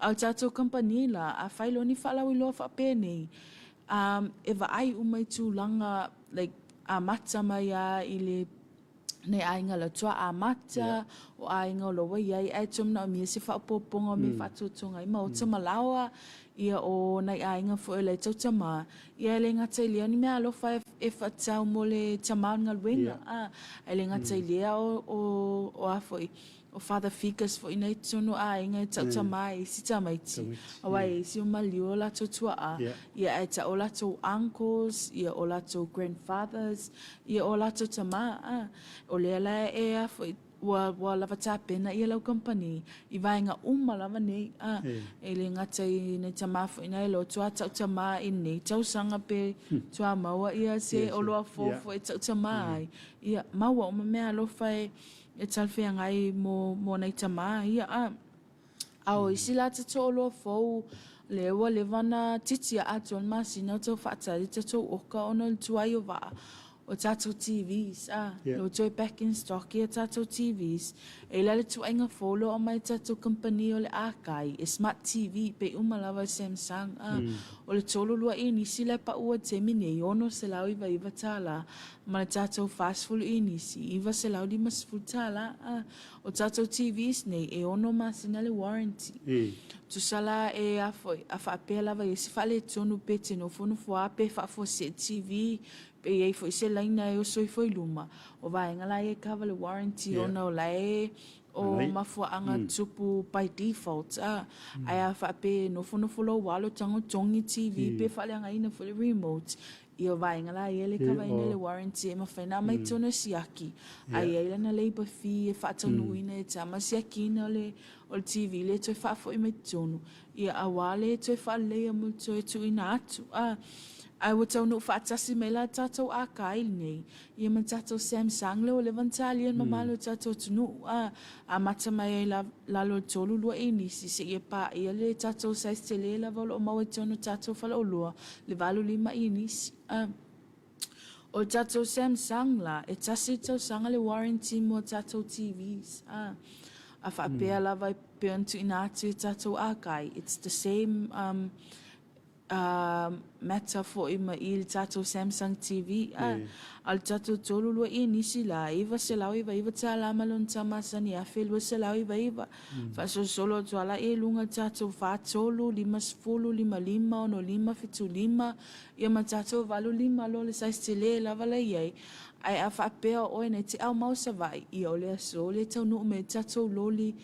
a o le tatou kamupani la, a fai loa ni faalauiloa faapenei, e vaai uma i tulaga like amata mai lava i le nai aiga la tua amata, o aiga o lo ua i ai, ae toe manaomia se faaopoopoga o mea faatuatuga ai maota ma laoa, ia o nai aiga foi o la e tautamā, ia e le gata i lea o ni mea alofa e faatatau mo le tamā o le galuega, a, ae le gata i lea o a foi, o father figures foi nei totonu o aiga e tautama ai isi tamaiti, aua e i ai isi o maliu o latou tuaa, ia ae tau o latou uncles, ia o latou grandfathers, ia o latou tama, a. O lea la e a foi, ua, ua lava tapena ia lau kamupani i vaega uma lava nei, a. E le gata i nai tama foi na e loto a tautama i lenei tausaga pe tuamaua ia se oloa fou foi e tautama ai, ia maua uma mea alofa e e talafeagai mo, mo nai tamā ia. A, a o isi la tatou oloa fou, lea ua leva ona titia atoa le masina o tau faatali tatou oka ona o le tuai o vaa, o tatou TVs, a, yeah. Lea ua toe back in stock ia tatou TVs. E i la le tuaiga fou lea ua aumai e tatou kamupani o le Akai, e Smart TV, pei uma lava e Samsung, a. O le 32 inisi la e pau ai i le taimi nei, $699 ma le tatou 40 inisi, $950 a. O tatou TVs nei, e ono masina le warranty. Tusa la e a foi, a faapea lava i ai se faaletonu pe te nofonofo a pe faafuasei TV, pe i ai foi se laina e oso ifo i luma, o vaega la ia e cover le warranty ona o la e o mafuaaga tupu by default a. Ae a faapea e nofonofo lou alo tago togi TV pe faaleagaina foi le remote, Ia o vaega la ia le kavaina le warranty e mafai ona aumai totonu e siaki, a i ai lana labour fee e faataunuuina e tama siakiina o le o le TV lea e toe faafoi mai totonu, ia aua le toe faaleleia mo le toe tuuina atu. A, ae ua taunuu faatasi mai la le tatou Akai lenei, ia ma le tatou Samsung lea ua leva ona talia e le mamalu o le tatou atunuu, a, amata mai ai lava. lalo o le 3 2 inisi seia paia le tatou size tele lava o lo o maua i totonu o tatou faleoloa, le 8 5 inisi. O le tatou Samsung la, e tasi le tausaga le warranty mo tatou TVs. A faapea lava e pei ona tuuina atu i tatou archive, it's the same um, matter foi ma i le tatou Samsung TV a a le tatou 32 inisi la $999 ma lona tau masani $1,299 faasolosolo atu lava i luga tatou 43 50 55 65 75 ia ma tatou 85 loa le size tele lava la i ai. Ae a faapea o oe nei te aumau Savaii, ia o le aso lea e taunuu mai ai tatou loli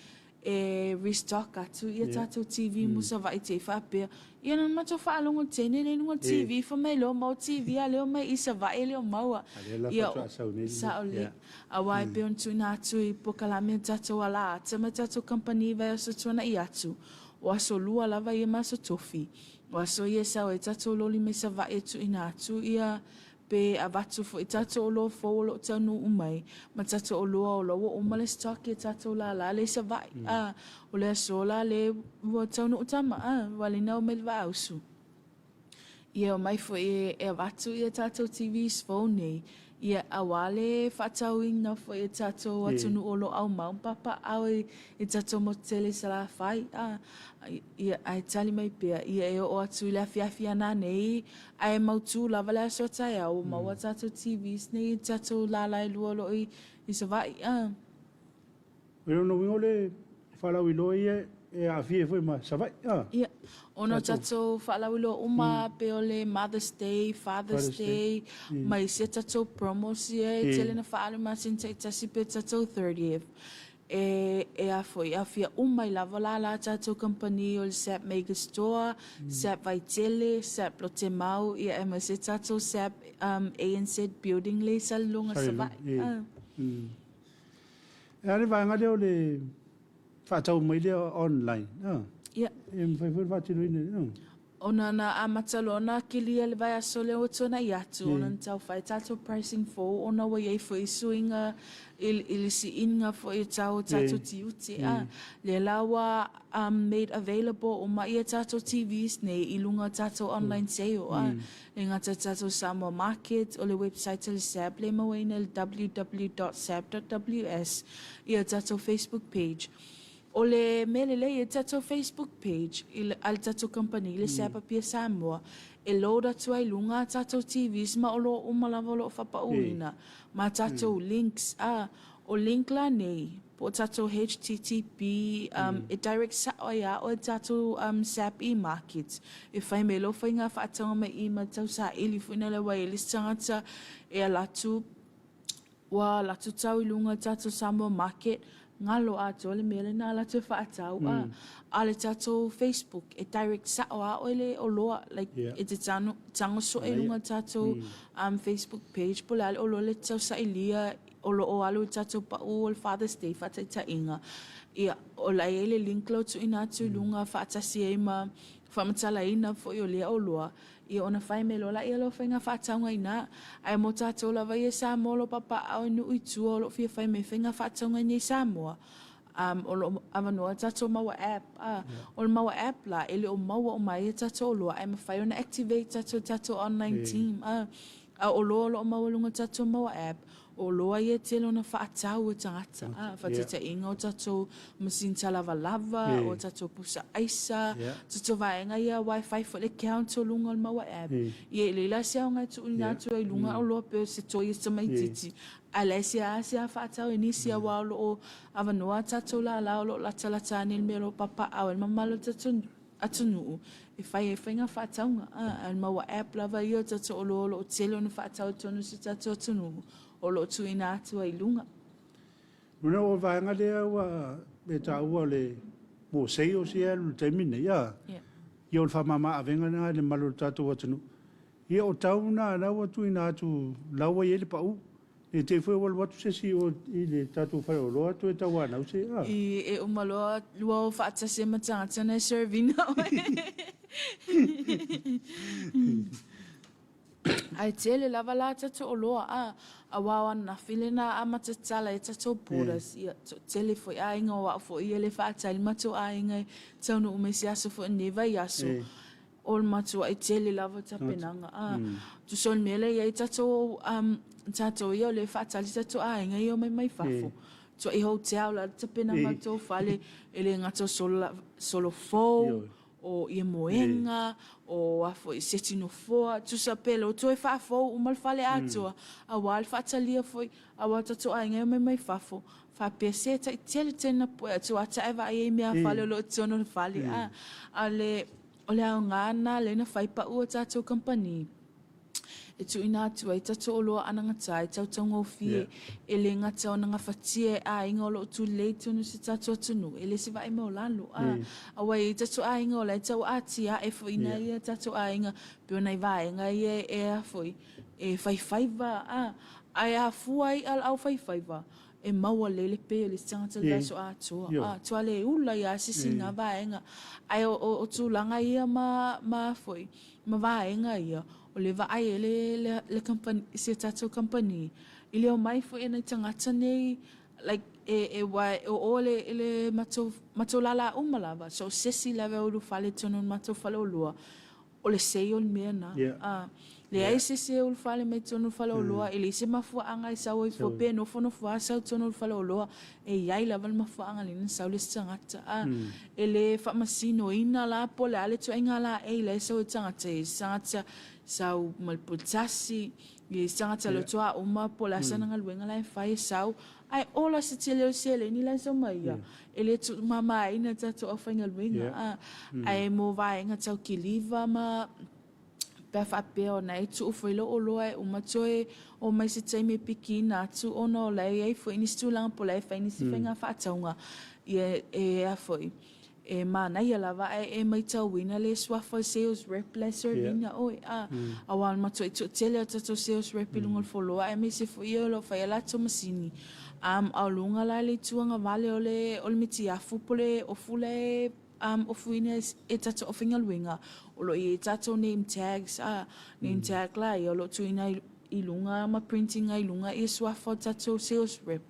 e restock atu ia tatou TV mo Savaii te i faapea, ia na matou faalogo teine lea i luga o le TV fai mai leo maua TV a leo mai i Savaii e le o maua. A lea la Ia faatoa sau nei le sao mea. lelei. Yeah. Aua e pei ona tuuina atu i polokalame a tatou ala ata ma tatou kamupani i vaiaso tuanai atu, o aso lua lava ia ma aso tofi. O aso ia e sau ai tatou loli mai Savaii e tuuina atu ia pe avatu foi tatou oloa fou o lo o taunuu mai ma tatou oloa o la ua uma le stock ia tatou lala lea i Savaii a o le aso la lea ua taunuu tama a ua lena omai le Vaaausu ia omai foi e avatu ia tatou TVs fou nei ia aua le faatauina foi e tatou atunuu o lo o aumau ma papaaao i tatou motu tele i Salafai a ia ae tali mai pea ia e oo atu i le afiafi a nanei Ae mautu lava le aso a taeao ua maua tatou TVs nei i tatou lala e lua o lo o i Savaii a. O lona uiga o le faalauiloa ia e aafia ai foi ma Savaii a. Ia, ona o tatou faalauiloa uma pei o le Mother's Day, Father's Day, ma isi a tatou promos ia e tele na faaalu i masina taitasi pe tatou 30th. E e a foi, aofia uma ai lava la la tatou kamupani o le Sap Mega Store, Sap Vaitele, Sap Lotemau, ia aemaise tatou Sap um, ANZ Building le i Salelologa, Savaii. Ah. E a le vaega lea o le faatau mai lea online? Ah. Ia. E mafai foi ona faatinoina. Ah. Ona na amata loa ona kilia le vaiaso lea ua tuanai atu, ona na tau fai tatou pricing fou ona ua i ai foi suiga i le siiga foi o tau o tatou tiute. A, lea la ua made available uma ia tatou TVs nei i luga o tatou online sale. A, e gata i tatou Samoa Market, o le website a le SAB lea e mauaina i le www.sab.ws, ia tatou Facebook page. O le mea lelei e tatou Facebook page i le, a le tatou kamupani, le Sap Apia Samoa, e load atu ai i luga a tatou TVs ma oloa uma lava o lo o faapauina, ma tatou links. A, o link la nei, po o tatou HTTP, um, e direct sao ai lava oe i tatou um, Sap e-market. E fai mai lou faiga faatauga mai i ma tau saili foi na le aua e i ai le isi tagata e alu atu Ua alu atu tau i luga i tatou Samoa Market, galo atoa le mea lena alu atu e faatau a. A o le tatou Facebook e direct sao a oe le oloa like e te tago soe i luga o le tatou Facebook page po o le a le oloa lea e te tau sailia o lo o alu i le tatou pau o le Father's Day faataitaiga. Ia o la e i ai le link la ua tuuina atu i luga faatasi ai ma faamatalaina foi o lea oloa. Ia ona fai mai loa laia lea o faiga faatauga i ina. Ae mo tatou lava ia i Samoa o lo o papaaao i nuu i tua o lo o fia fai mai faiga faatauga i inei i Samoa, um, o lo o avanoa tatou maua app. A, o le maua app la, e le o maua uma ai a tatou oloa, ae mafai ona activate tatou i tatou online team. A, a o oloa o lo o maua i luga o tatou maua app, O oloa ia e tele ona faatau e tagata, a, faataitaiga o tatou masini talavalava, o tatou pusa aisa, tatou vaega ia aua e fai foi le count o luga o le maua app. Ia e leai la se aoga e tuuina atu ai i luga oloa pei o se toi a se tamaitiiti, ae leai se a se a faatau e nisi aua o lo o avanoa a tatou lala o lo o latalata ane i le mea o lo o papaaao ai le mamalu o le tatou atunuu e fai ai faiga faatauga. A, a maua app lava ia o tatou oloa o lo o tele ona faatau i totonu o si o tatou atunuu o lo o tuuina atu ai i luga. Lona o le vaega lea ua e taua o le mo sales ia e alu i le taimi lenei, a? Yeah. Ia o le faamama avega lena i le mamalu o le tatou atunuu. Ia o tau na la ua tuuina atu la ua i ai le pau. Ne i te i foi ua alu atu se isi i o i le tatou faleoloa toe tauanau se a. I e uma loa lua o faatasi ai ma tagata na e serve ina oe. Ae tele lava la tatou oloa a, aua o ananafi lena amata tatala ai tatou borders, ia toatele foi aiga o au foi ia le faatali matou aiga e taunuu mai se aso foi lenei vaiaso, o le matuai tele lava o tapenaga a. Tusa o le mea lea e i ai tatou, tatou ia o lea e faatali tatou aiga ia e omai mai fafo, tuai hotel la le tapenaga o le tou fale, e le gata o solo fou, o ia moega, o a foi seti nofoa, tusa pe le o toe faafou uma le fale atoa, aua le faatalia foi, aua tatou aiga e omai mai fafo, faapea se taitele tele na pue atu a tae vaai ai mea fale o lo o totonu o le fale. A, a le, o le aoga lena lea na fai pau a tatou kamupani. e tuuina atu ai tatou oloa anagata e tautaugofie, e le gata ona gafatia e aiga o lo o tulei i totonu o si tatou atunuu, e le se vaai maualalo. A, aua e i ai tatou aiga o la e tau atiae foi i nai tatou aiga, pei o nai vaega ia e a foi, e faifaiva, a, ae a fua i'a le aufaifaiva, e maua lelei le pay o le isi tagata i le vaiaso atoa. A, tua le ula ia se isi na vaega. Ae o, o, o tulaga ia ma, ma foi, ma vaega ia, o le vaai e le, le, le company, si a tatou company, i le omai foi a nai tagata nei, like, e, e, ua, e oo le, i le matou, matou lala uma lava, so o se isi lava e ulufale i totonu o le matou faleoloa, o le sei o le mea na. A, leai se isi e ulufale mai totonu o le faleoloa, e leai se mafuaaga e sau ai fua, pe nofonofo lava sau i totonu o le faleoloa, e i ai lava le mafuaaga lea na sau le isi tagata. A, e le faamasinoina la po o le a le ituaiga laei la e sau ai le tagata, e i ai se tagata sau ma le pule tasi, e i ai se tagata lotoa uma po o le a sana galuega la e fai e sau, Ae ola se tele o le seleni la e sau mai ia, e le tuumamaina tatou aufaigaluega. A, ae mo vaega tau kiliva ma pe a faapea ona e tuu foi lou oloa e uma toe omai se taimi e pikiina atu ona o la e i ai foi nisi tulaga po o la e fai nisi faiga faatauga, ia e a foi, E manaia lava ae e maitauina le suafa o le sales rep la e serve ina oe a aua o le matuai toatele o tatou sales rep i luga o le foloa aemaise foi e o lo o fai a latou masini a o luga la le itu agavale o le o le mitiafu po o le ofu la e ofuina e tatou aufaigaluega o lo o i ai tatou name tags a name tag la ia o lo o tuuina i luga ma print ina i luga ia suafa o tatou sales rep.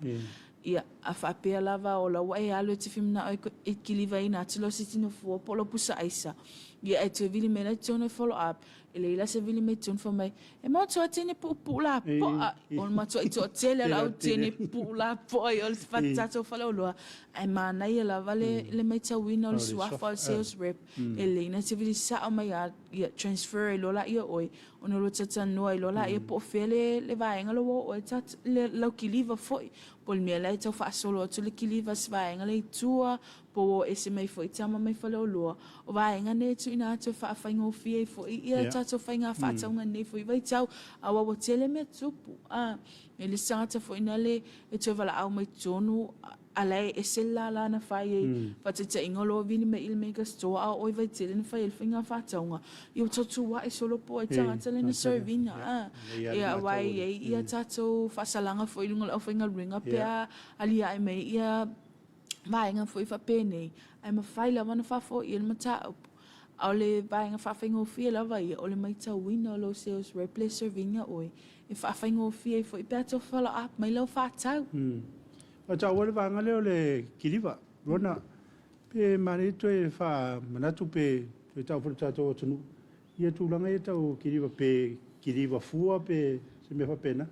Ia, a faapea lava o la ua e alu e te fia manao e kilivaina atu lau siti nofoa po o lau pusa aisa, ia ae toe vili mai la i totonu e follow up, e leai la se vili mai i totonu fai mai, e matua teine puupuu lapoa, o le matuai toatele o le au teine puupuu lapoa i o le tatou faleoloa, ae manaia lava le, le maitauina o le suafa o le sales rep, e lelei ona te vili sao mai lava, ia transfer ai loa laia o oe, Ona lua talatalanoa ai loa laia po o fea le, le vaega lea ua oo ai le, le, lau kiliva foi. Po o le mea la e tau faasolo atu le kiliva i se vaega lea i tua, po ua oo ese mai foi tama mai faleoloa. O vaega nei e tuuina atu e faafaigofie ai foi ia tatou faiga faatauga i lenei foi vaitau, aua ua tele mea tupu. A, e le isi tagata foi na le e toe valaau mai totonu a la e ese le lala na fai ai, faataitaiga o lo o vili mai i le mega store a o oi Vaitele na fai ai le faiga faatauga, ia ua tau tuuai solo po o ai tagata lea na serve ina. Ia aua e i ai ia tatou faasalaga foi i luga o le aufaigaluega pe a aliae mai ia vaega foi faapenei, ae mafai lava ona faafoia le mataupu. A o le vaega faafaigofie lava ia, o le maitauina o lou sales rep lea e serve ina oe, e faafaigofie ai foi pe a tau follow up mai lau faatau. Ua taua le vaega lea o le kiliva, Lona, pe manaia toe faamanatu pe toe tau foi le tatou atunuu ia tulaga ia tau kiliva, pe kiliva fua pe se mea faapena.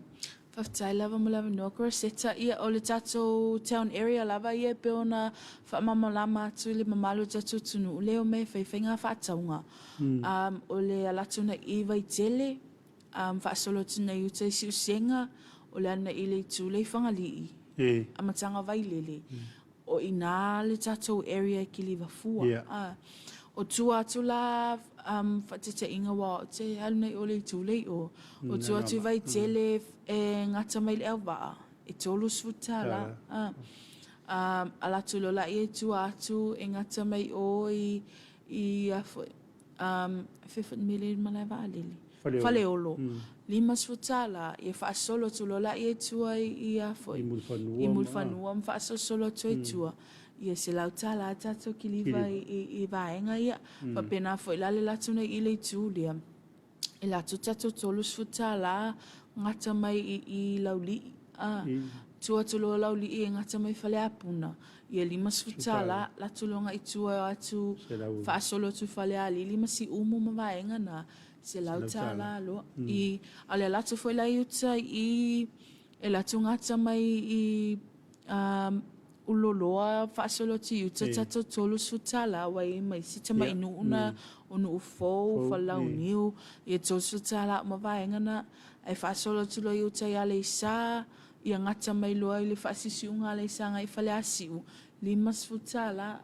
Faafetai lava mo le avanoa Groseta. Ia, o le tatou town area lava ia e pei ona faamalamalama atu i le mamalu o le tatou atunuu lea e omai e fai faiga faatauga. O le ala atu agai i Vaitele, faasolo atu nei uta i Siusega, o le ana i le itu lea i Fagalii, amataga o Vailele, o i ina le tatou area e kiliva fua. O tua atu la faataitaiga aua ou te alu nei i o i le itu lea i o, o tua atu i Vaitele e gata mai i le auvaa, e $30. Ala atu loa laia i tua atu e gata mai i o i a foi, fea foi le mea lea i le malae vaalele? Faleolo. $50, ia faasolo atu loa laia i tua i a foi, i Mulifanua ma faasolosolo atu ai i tua, ia $100 tatou kiliva i vaega ia. Faapena foi la le alu atu nei i le itu lea. E latou tatou 30 tala gata mai i i Laulii a tua atu loa Laulii e gata mai Faleapuna ia 50 tala latou loa agai tua e o atu faasolo atu i Falealili ma Siumu ma vaega na 100 tala loa i a o le ala atu foi la i uta i E latou gata mai i Uloloa faasolo atu i uta tatou 30 tala ua i ai ma isi tamai nuu na o Nuufou, Falelauniu, ia 30 tala uma vaega na. Ae faasolo atu loa i uta i Aleisa, ia gata mai loa i le faasiusiuga a Aleisa agai i Faleasiu, 50 tala.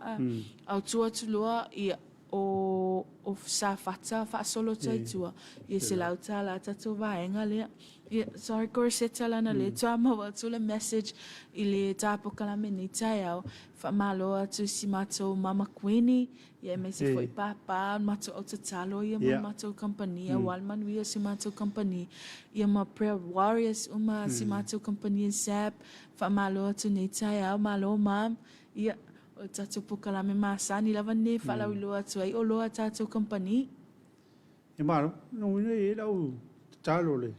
A o tua atu loa ia o Safata faasolo atu ai i tua, ia 100 tala tatou vaega lea. Ia, sorry Corsetta leaga lea toa maua atu le message i le ta polokalame nei taeao. Faamalo atu i si matou Mama Kuini, ia aemaise foi Papa, o le matou au tatalo ia ma le matou kamupani aua le manuia o si matou kamupani, ia ma Prayer Warriors uma a si matou kamupani e SAP. Faamalo atu nei taeao, malo Mom. Ia, o le tatou polokalame masani lava lenei e faalauiloa atu ai oloa a tatou kamupani. E malo, lona uiga e i ai lau tatalo le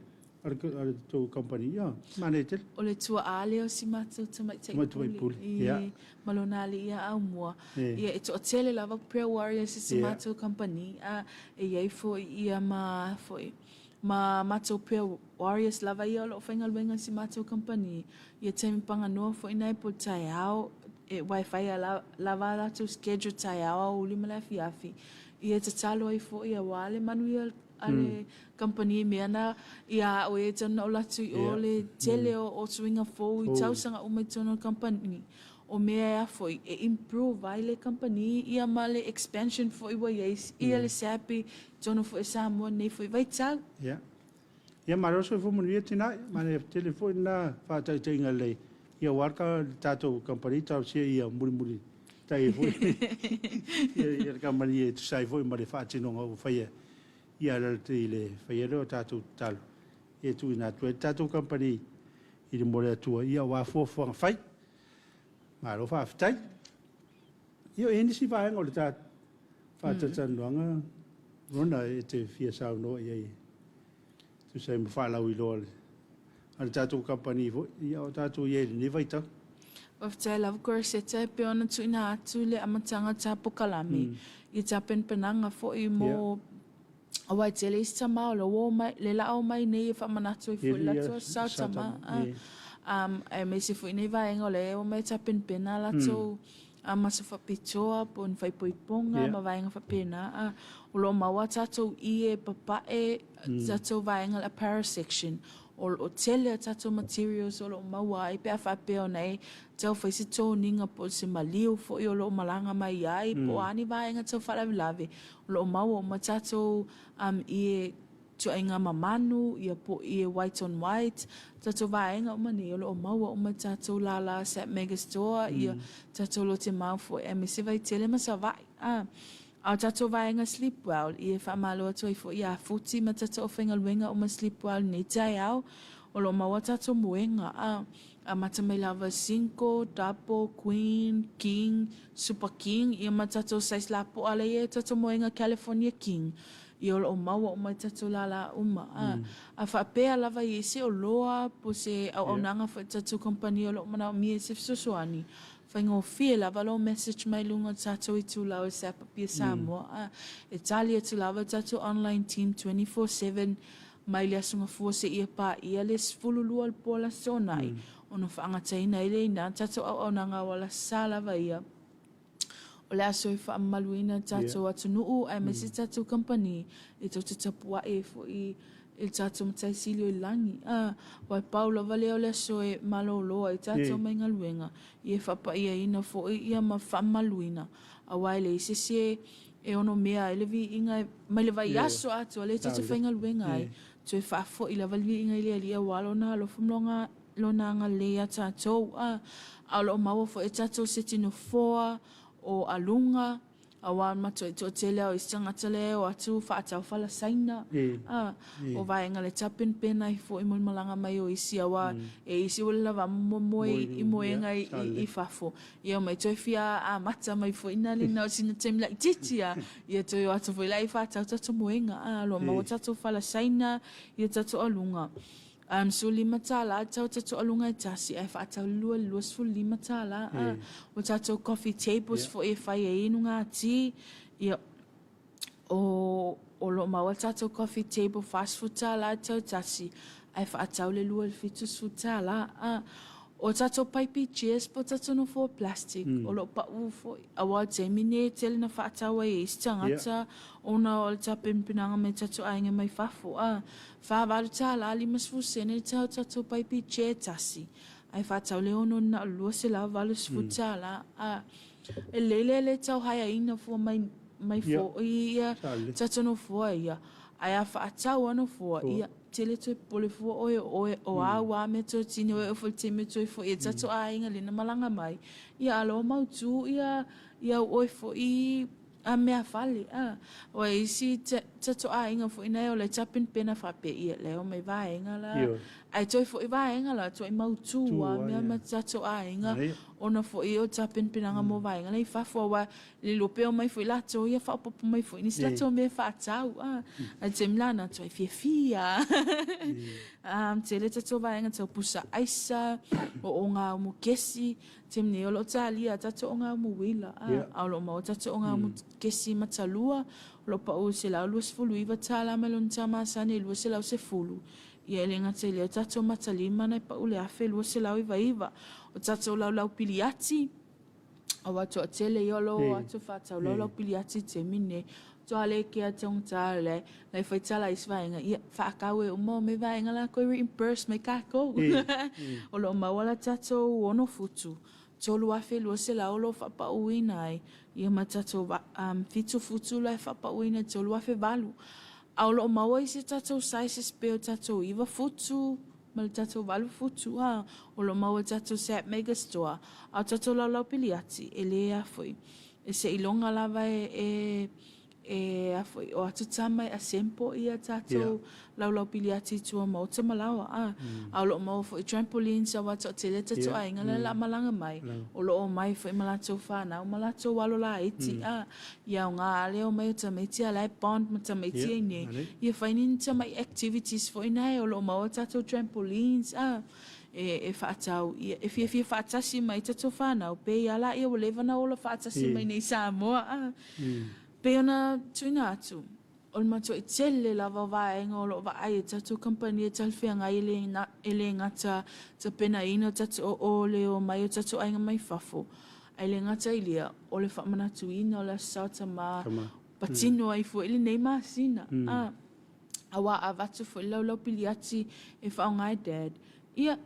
a le tou kamupani, ia, manaia tele. O le tuaa lea o si matou tamaitai pule, i, ma lona alii ia Aumua. Ia, e toatele lava prayer warriors i si matou kamupani, a e i ai foi ia ma foi ma matou prayer warriors lava ia o lo o faigaluega i si matou kamupani. Ia taimi paganoa foi na e po taeao, e, aua e fai lava a latou schedule taeao, aoauli ma le afiafi. Ia tatalo ai foi aua le manuia a le kamupani i mea na ia a'u e tau na ou alu atu i o le tele o suiga fou i tausaga uma i totonu o le kamupani. O mea e a foi e improve ai le kamupani ia ma le expansion foi ua i ai ia le SAP i totonu foi o Samoa nei foi vaitau. Ia. Ia malo le soifua manuia tina, manaia tele foi lena faataitaiga lelei ia aua le tatou kamupani talosia ia mulimuli tai ai foi ia le kamupani e tusa ai foi ma le faatinoga ua faia ia i le faia lea o tatou tatalo e tuuina atu ai le tatou kamupani i luma o le Atua ia aua fuafuaga fai. Malo faafetai. Ia, e i ai nisi vaega o le ta faatalatalanoaga Rona e te fia saunoa i ai e tusa ai ma faalauiloa a le tatou kamupani foi, ia o tatou i ai i lenei vaitau. Faafetai lava Corsetta e pei ona tuuina atu le amataga ta pokalame i tapenapenaga foi mo Aua e tele isi tama o le uo mai, le la o mai nei e faamanatu ai foi le latou sao tama. Aemaise foi nei vaega o lea e omai e tapenapena a latou masa faapitoa po o ni faaipoipoga ma vaega faapena. O lo o maua a tatou ie papae, tatou vaega le apparel section. O lo o tele a tatou materials o lo o maua ai pe a faapea ona e tau fai se toniga po o se maliu foi o lo o malaga mai ai po o a ni vaega tau faalavelave. O lo o maua uma tatou ie tuaiga mamanu, ia po o ie white on white, tatou vaega uma nei o lo o maua uma tatou lala Sap Mega Store, ia tatou Lotte Mall foi aemaise Vaitele ma Savaii. A o tatou vaega Sleep Well, ia e faamalo atu ai foi ia Futi ma tatou aufaigaluega uma Sleep Well i lenei taeao, o lo o maua tatou moega. A amata mai lava single, double, queen, king, Super King, ia ma tatou size lapoa lea i ai tatou moega California King, ia o lo o maua uma i tatou lala uma. A, a faapea lava i ai se oloa po o se auaunaga foi a tatou kamupani o lo o manaomia i se fesoasoani, faigofie lava lou message mai luga o tatou itulau e SAP Apia Samoa. A, e tali atu lava le tatou online team 24/7 mai le Aso Gafua seia paia le 12 o le po le Aso Toonai, ona faagataina ai lea i ina le tatou auaunaga auala sa lava ia. O le aso e faamamaluina le tatou atunuu aemaise le tatou kamupani e tou te tapuai ai foi i le tatou Matai Sili o i lagi. A, aua e pau lava lea o le aso e malolo ai tatou mai galuega, ia e faapaiaina foi ia ma faamamaluina, aua e leai se isi e ono mea ai le viiga mai le vaiaso atoa lea tou te faigaluega ai, toe faafoi lava le viiga i le Alii aua Lona alofa ma Lona agalelei ia tatou. A o lo o maua foi e tatou se tinofoa o aluga. Aua o le matuai toatele lava o isi tagata lea e o atu faatau fala Saina, a, o vaega le tapenapena ai foi mo le malaga mai o isi aua e isi ua lava momoe i moega i fafo, ia omai toe fia amata mai foi na le na o sina taimi laitiiti lava, ia toe o atu foi la e faatau tatou moega, a, o lo o maua tatou fala Saina i tatou aluga. $15 tau tatou aluga e tasi ae faatau le lua i le $25 a. O tatou coffee tables foi e fai ai inuga ti, ia, o, o lo o maua le tatou coffee table $40 tau tasi ae faatau le lua i le $70 a. O tatou paipi chairs po o tatou nofoa plastic o lo o pau foi aua o le taimi nei e tele na faatau ai e isi tagata ona o le tapenapenaga mai tatou aiga mai fafo a. $48 50 sene le tau o tatou paipi chair tasi, ae faatau le ono na o le $280. A e lelei le le tau haeaina fua mai mai foi ia tatou nofoa ia, ae a faatau a nofoa ia, tele toe popole fua oe o oe o au a mea toe tini oe foi le taimi e toe foi e tatou aiga lena malaga mai, ia a loa mautu ia ia oe foi a mea fale a. Ua isi tatou aiga foi nei o le tapenapena faapea ia lea o mai vaega la ae toe foi vaega la toe mautu a mea ma tatou aiga ona foi o tapenapenaga mo vaega la i fafo aua le iloa pea omai foi latou ia faaopoopo mai foi nisi latou mea faatau a ae taimi la na toe fiafia a tele tatou vaega tau pusa aisa o ogaumu kesi Taimi nei o lo o talia a tatou ogaumu uila, a, a o lo o maua tatou ogaumu kesi matalua, o lo o pau i $129 mai lona tā masani i $210. Ia e le gata i lea o tatou matalima na e pau i le $1,299. O tatou laulau piliati, aua toatele ia o lo o atu faatau laulau piliati i le taimi lenei. Toa le kea taugata le la e fai tala isi vaega ia faakau e uma mai vaega la koe reimburse mai kākou. O lo o maua la tatou 6 futu, 3,200 o lo o faapauina ai, ia ma tatou 7 futu la e faapauina i 3,800. A o lo o maua isi tatou sizes pei o tatou 9 futu ma le tatou 8 futu, a o lo o maua i tatou Sap Mega Store. A o tatou laulau piliati, e le a foi. E seiloga lava e e a foi o atu tama e asempo ia tatou laulau piliati i tua maota ma laoa a. A o lo o maua foi trampolines aua toatele tatou aiga la la malaga mai o lo o omai foi ma latou fanau ma latou alo laiti a. Ia aoga a le omai o tamaiti a la e bond ma tamaiti ai nei. Ia fai ni tamai activities foi nae o lo o maua tatou trampolines a. E faatau, ia, e fiafia faatasi mai tatou fanau, pei a laia ua leva ona ola faatasi mai nei i Samoa, a. Pei ona tuuina atu, o le matuai tele lava o vaega o lo o vaai e tatou kamupani e talafeagai e le, e le gata tapenaina o tatou, o le omai o tatou aiga mai fafo, ae le gata i lea, o le faamanatuina o le Aso Sa o Tama, patino ai foi lenei masina, a. Aua a avatu foi le laulau piliati e faaaoga e dad, ia,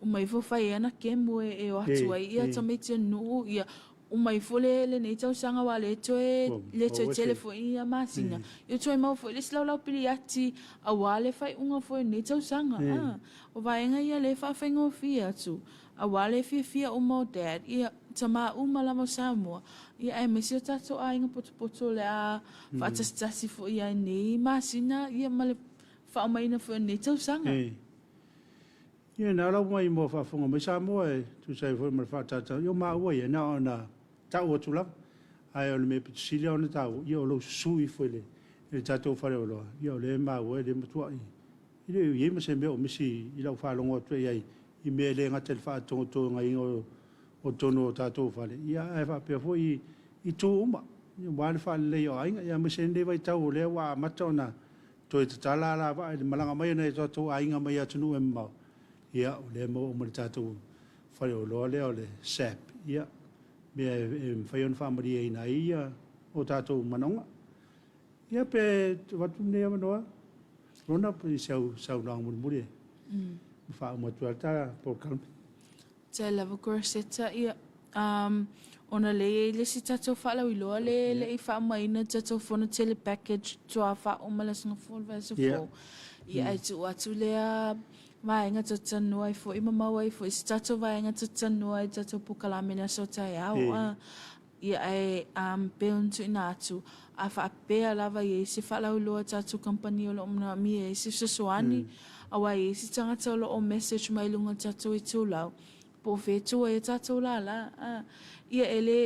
uma ifo fai ai ana kemu e o atu ai ia tamaiti o le nuu, ia, uma ifo le lenei tausaga aua le toe, le toe tele foi ia masina, ia toe maua foi le isi laulau piliati aua le faaiuga foi o lenei tausaga. A, o vaega ia lea e faafaigofie atu, aua le fiafia uma o dad, ia, tama uma lava o Samoa, ia aemaise o tatou aiga potopoto o le a faatasitasi foi ai nei masina ia ma le faaomaina foi o lenei tausaga. Ia na lau mai mo faafofoga mai Samoa e tusa ai foi ma le faatata, ia o maua ia na ona tau atu lava. Ae o le mea pito sili ona taua, ia o lou susu ifo i le tatou faleoloa, ia o lea e maua e le matuai E le o i ai ma se mea o misi i lau faalogo atu i ai i mea e le gata i le faatogotogaina o totonu o tatou fale, ia ae faapea foi i itu uma, aua le faaleleia o aiga, aemaise ai lenei vaitau o lea ua amata ona toe tatala alavaa i le malaga mai o nai o tatou aiga mai atunuu e mamao, ia o lea e maua uma i le tatou faleoloa lea o le SAP, ia, mea e mafai ona faamalieina ai o tatou manaoga. Ia pe avatu lenei avanoa Rona i si au saunoaga mulimuli e faauma atu ai le ta polokalame. Tele lava Groseta, ia ona lea e i ai le isi tatou faalauiloa lea e le i faaumaina tatou fono tele package toa faauma le aso Gafua le vaiaso fou. Ia ae tuu atu lea vaega tatou ai foi ma maua ai foi se tatou vaega tatou talanoa ai i tatou polokalame i le aso taeao. Ia ae um pei ona tuuina atu, a faapea lava e i ai se faalauiloa a tatou kamupani o lo o manaomia ai se fesoasoani, aua e i ai se tagata o lo o message mai i luga o tatou itulau, po o fea e tu ai a tatou lala. A, ia e le,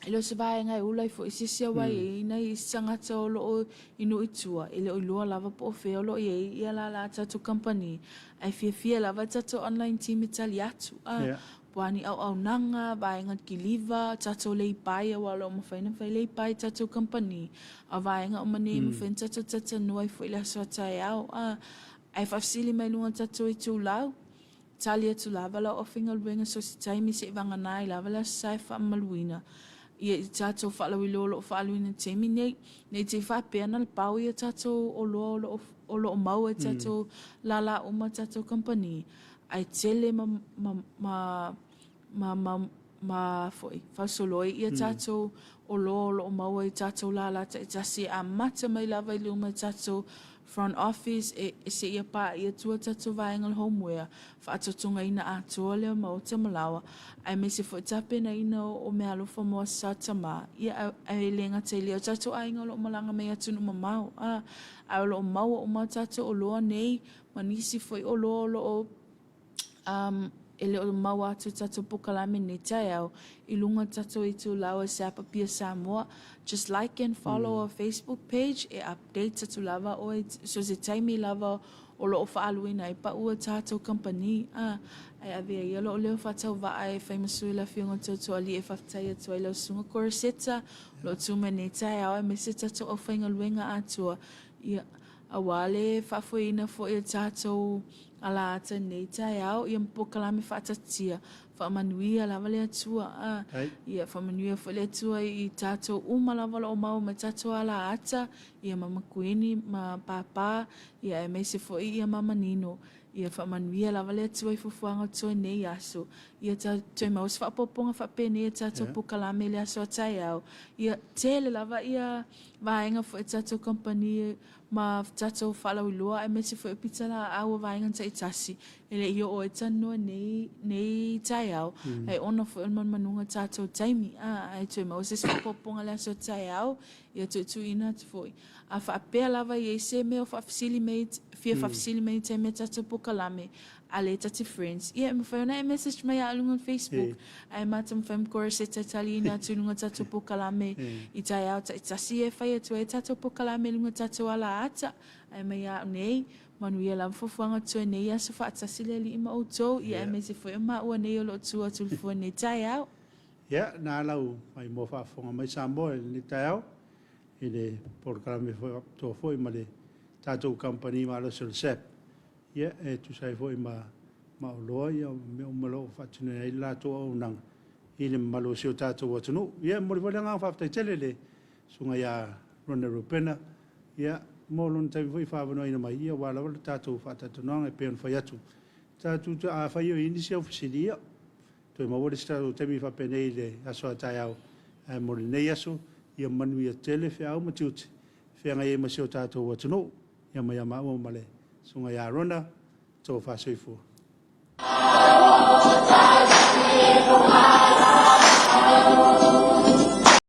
e le o se vaega e ula ai foi se isi aua e i ai nai isi tagata o lo o i nuu i tua, e le o iloa lava po o fea o lo o i ai ia lala a tatou kamupani, ae fiafia lava le tatou online team e tali atu. A, Yeah. Po a ni auaunaga, vaega kiliva, tatou leipai aua o lo o mafai ona fai leipai i tatou kamupani. A o vaega uma nei e mafai ona tatou talatalanoa ai foi i le aso a taeao. A, ae faafesili mai luga o tatou itulau, tali atu lava lau aufaigaluega so o se taimi seia vagana ai lava le Aso Sa e faamamaluina ia i tatou faalauiloa o lo o faaaluina i le taimi nei. Ne i te i faapea na o le pau ia tatou oloa o lo o, o lo o maua i tatou lala uma a tatou kamupani, Ae tele ma ma ma ma ma ma foi fausoloi ia tatou oloa o lo o maua i tatou lala taitasi e amata mai lava i luma i tatou front office e e seia paia tua tatou vaega o le homeware faatotogaina atoa lea maota ma laoa aemaise foi tapenaina o meaalofa mo Aso Sa Tama ia ae le gata i lea o tatou aiga o lo o malaga mai atunuu mamao a ae o lo o maua uma tatou oloa nei ma nisi foi oloa o lo o um, e le o maua atu i tatou polokalame nei taeao i luga o tatou itulau o SAP Apia Samoa. Just like and follow our Facebook page e update atu lava oe so se taimi lava o lo o faaaluina ai pau a tatou kamupani. Ah, ae avea ia lou leo faatauvaa e fai ma sui le Afioga o Tootooalii e faafetai atu ai lau Susuga Koreseta o lo o tu mai nei taeao aemaise tatou aufaigaluega atoa. Ia, Aua le faafoeina foi e tatou alaata i lenei taeao ia ma polokalame faatatia. Faamanuia lava le Atua. A, ia faamanuia foi le Atua i tatou uma lava o lo o maua mai tatou alaata, ia Mama Kuini ma Papa, ia aemaise foi ia Mama Nino. Ia faamanuia lava le Atua i fuafuaga o totoe nei aso. Ia toe maua se faaopoopoga faapenei e tatou polokalame i le aso a taeao. Ia tele lava ia vaega foi a tatou kamupani ma tatou faalauiloa aemaise foi o pitalaau a vaega taitasi e le i oo ai talanoa nei nei taeao ae ona foi o le manumanuga o tatou taimi a ae toe maua se isi faaopoopoga i le aso a taeao ia tuutuuina atu foi. A faapea lava e i ai se mea o faafesili mai fia faafesili mai i taimi a tatou polokalame a le tati friends ia e mafai ona e message mai ia luga o le Facebook ae ma taumafai ma Coriseta e taliina atu i luga o tatou polokalame i taeao taitasi e fai atu ai tatou polokalame i luga o tatou ala ata ae mai ia au nei manuia lava fuafuaga o totoe nei aso faatasi le Alii ma outou ia aemaise foi o maua nei o lo o tu atu i le foe nei taeao. Ia, na lau maimoa faafofoga mai Samoa i lenei taeao i le polokalame faapitoa foi ma le tatou kamupani malosi o le SAP. Ia, e tusa ai foi ma ma oloa ia mea uma o lo o faatinoina ai le latou auaunaga i le mamalu o si o tatou atunuu. Ia, e momoli foi le agaga faafetai tele i le Susuga ia Ronald Rupena, ia, mo lona taimi foi i faaavanoaina mai, ia, aua lava le tatou faatalatalanoaga e pei ona fai atu. Tatou, afai o i ai nisi au fesili, ia, toe maua le isi tatou taimi faapenei i le aso a taeao, ae mo lenei aso, ia manuia tele feau ma tiute feagai ai ma si o tatou atunuu. Ia mai a maua ma le Susuga ia Rona, Tofa Soifua.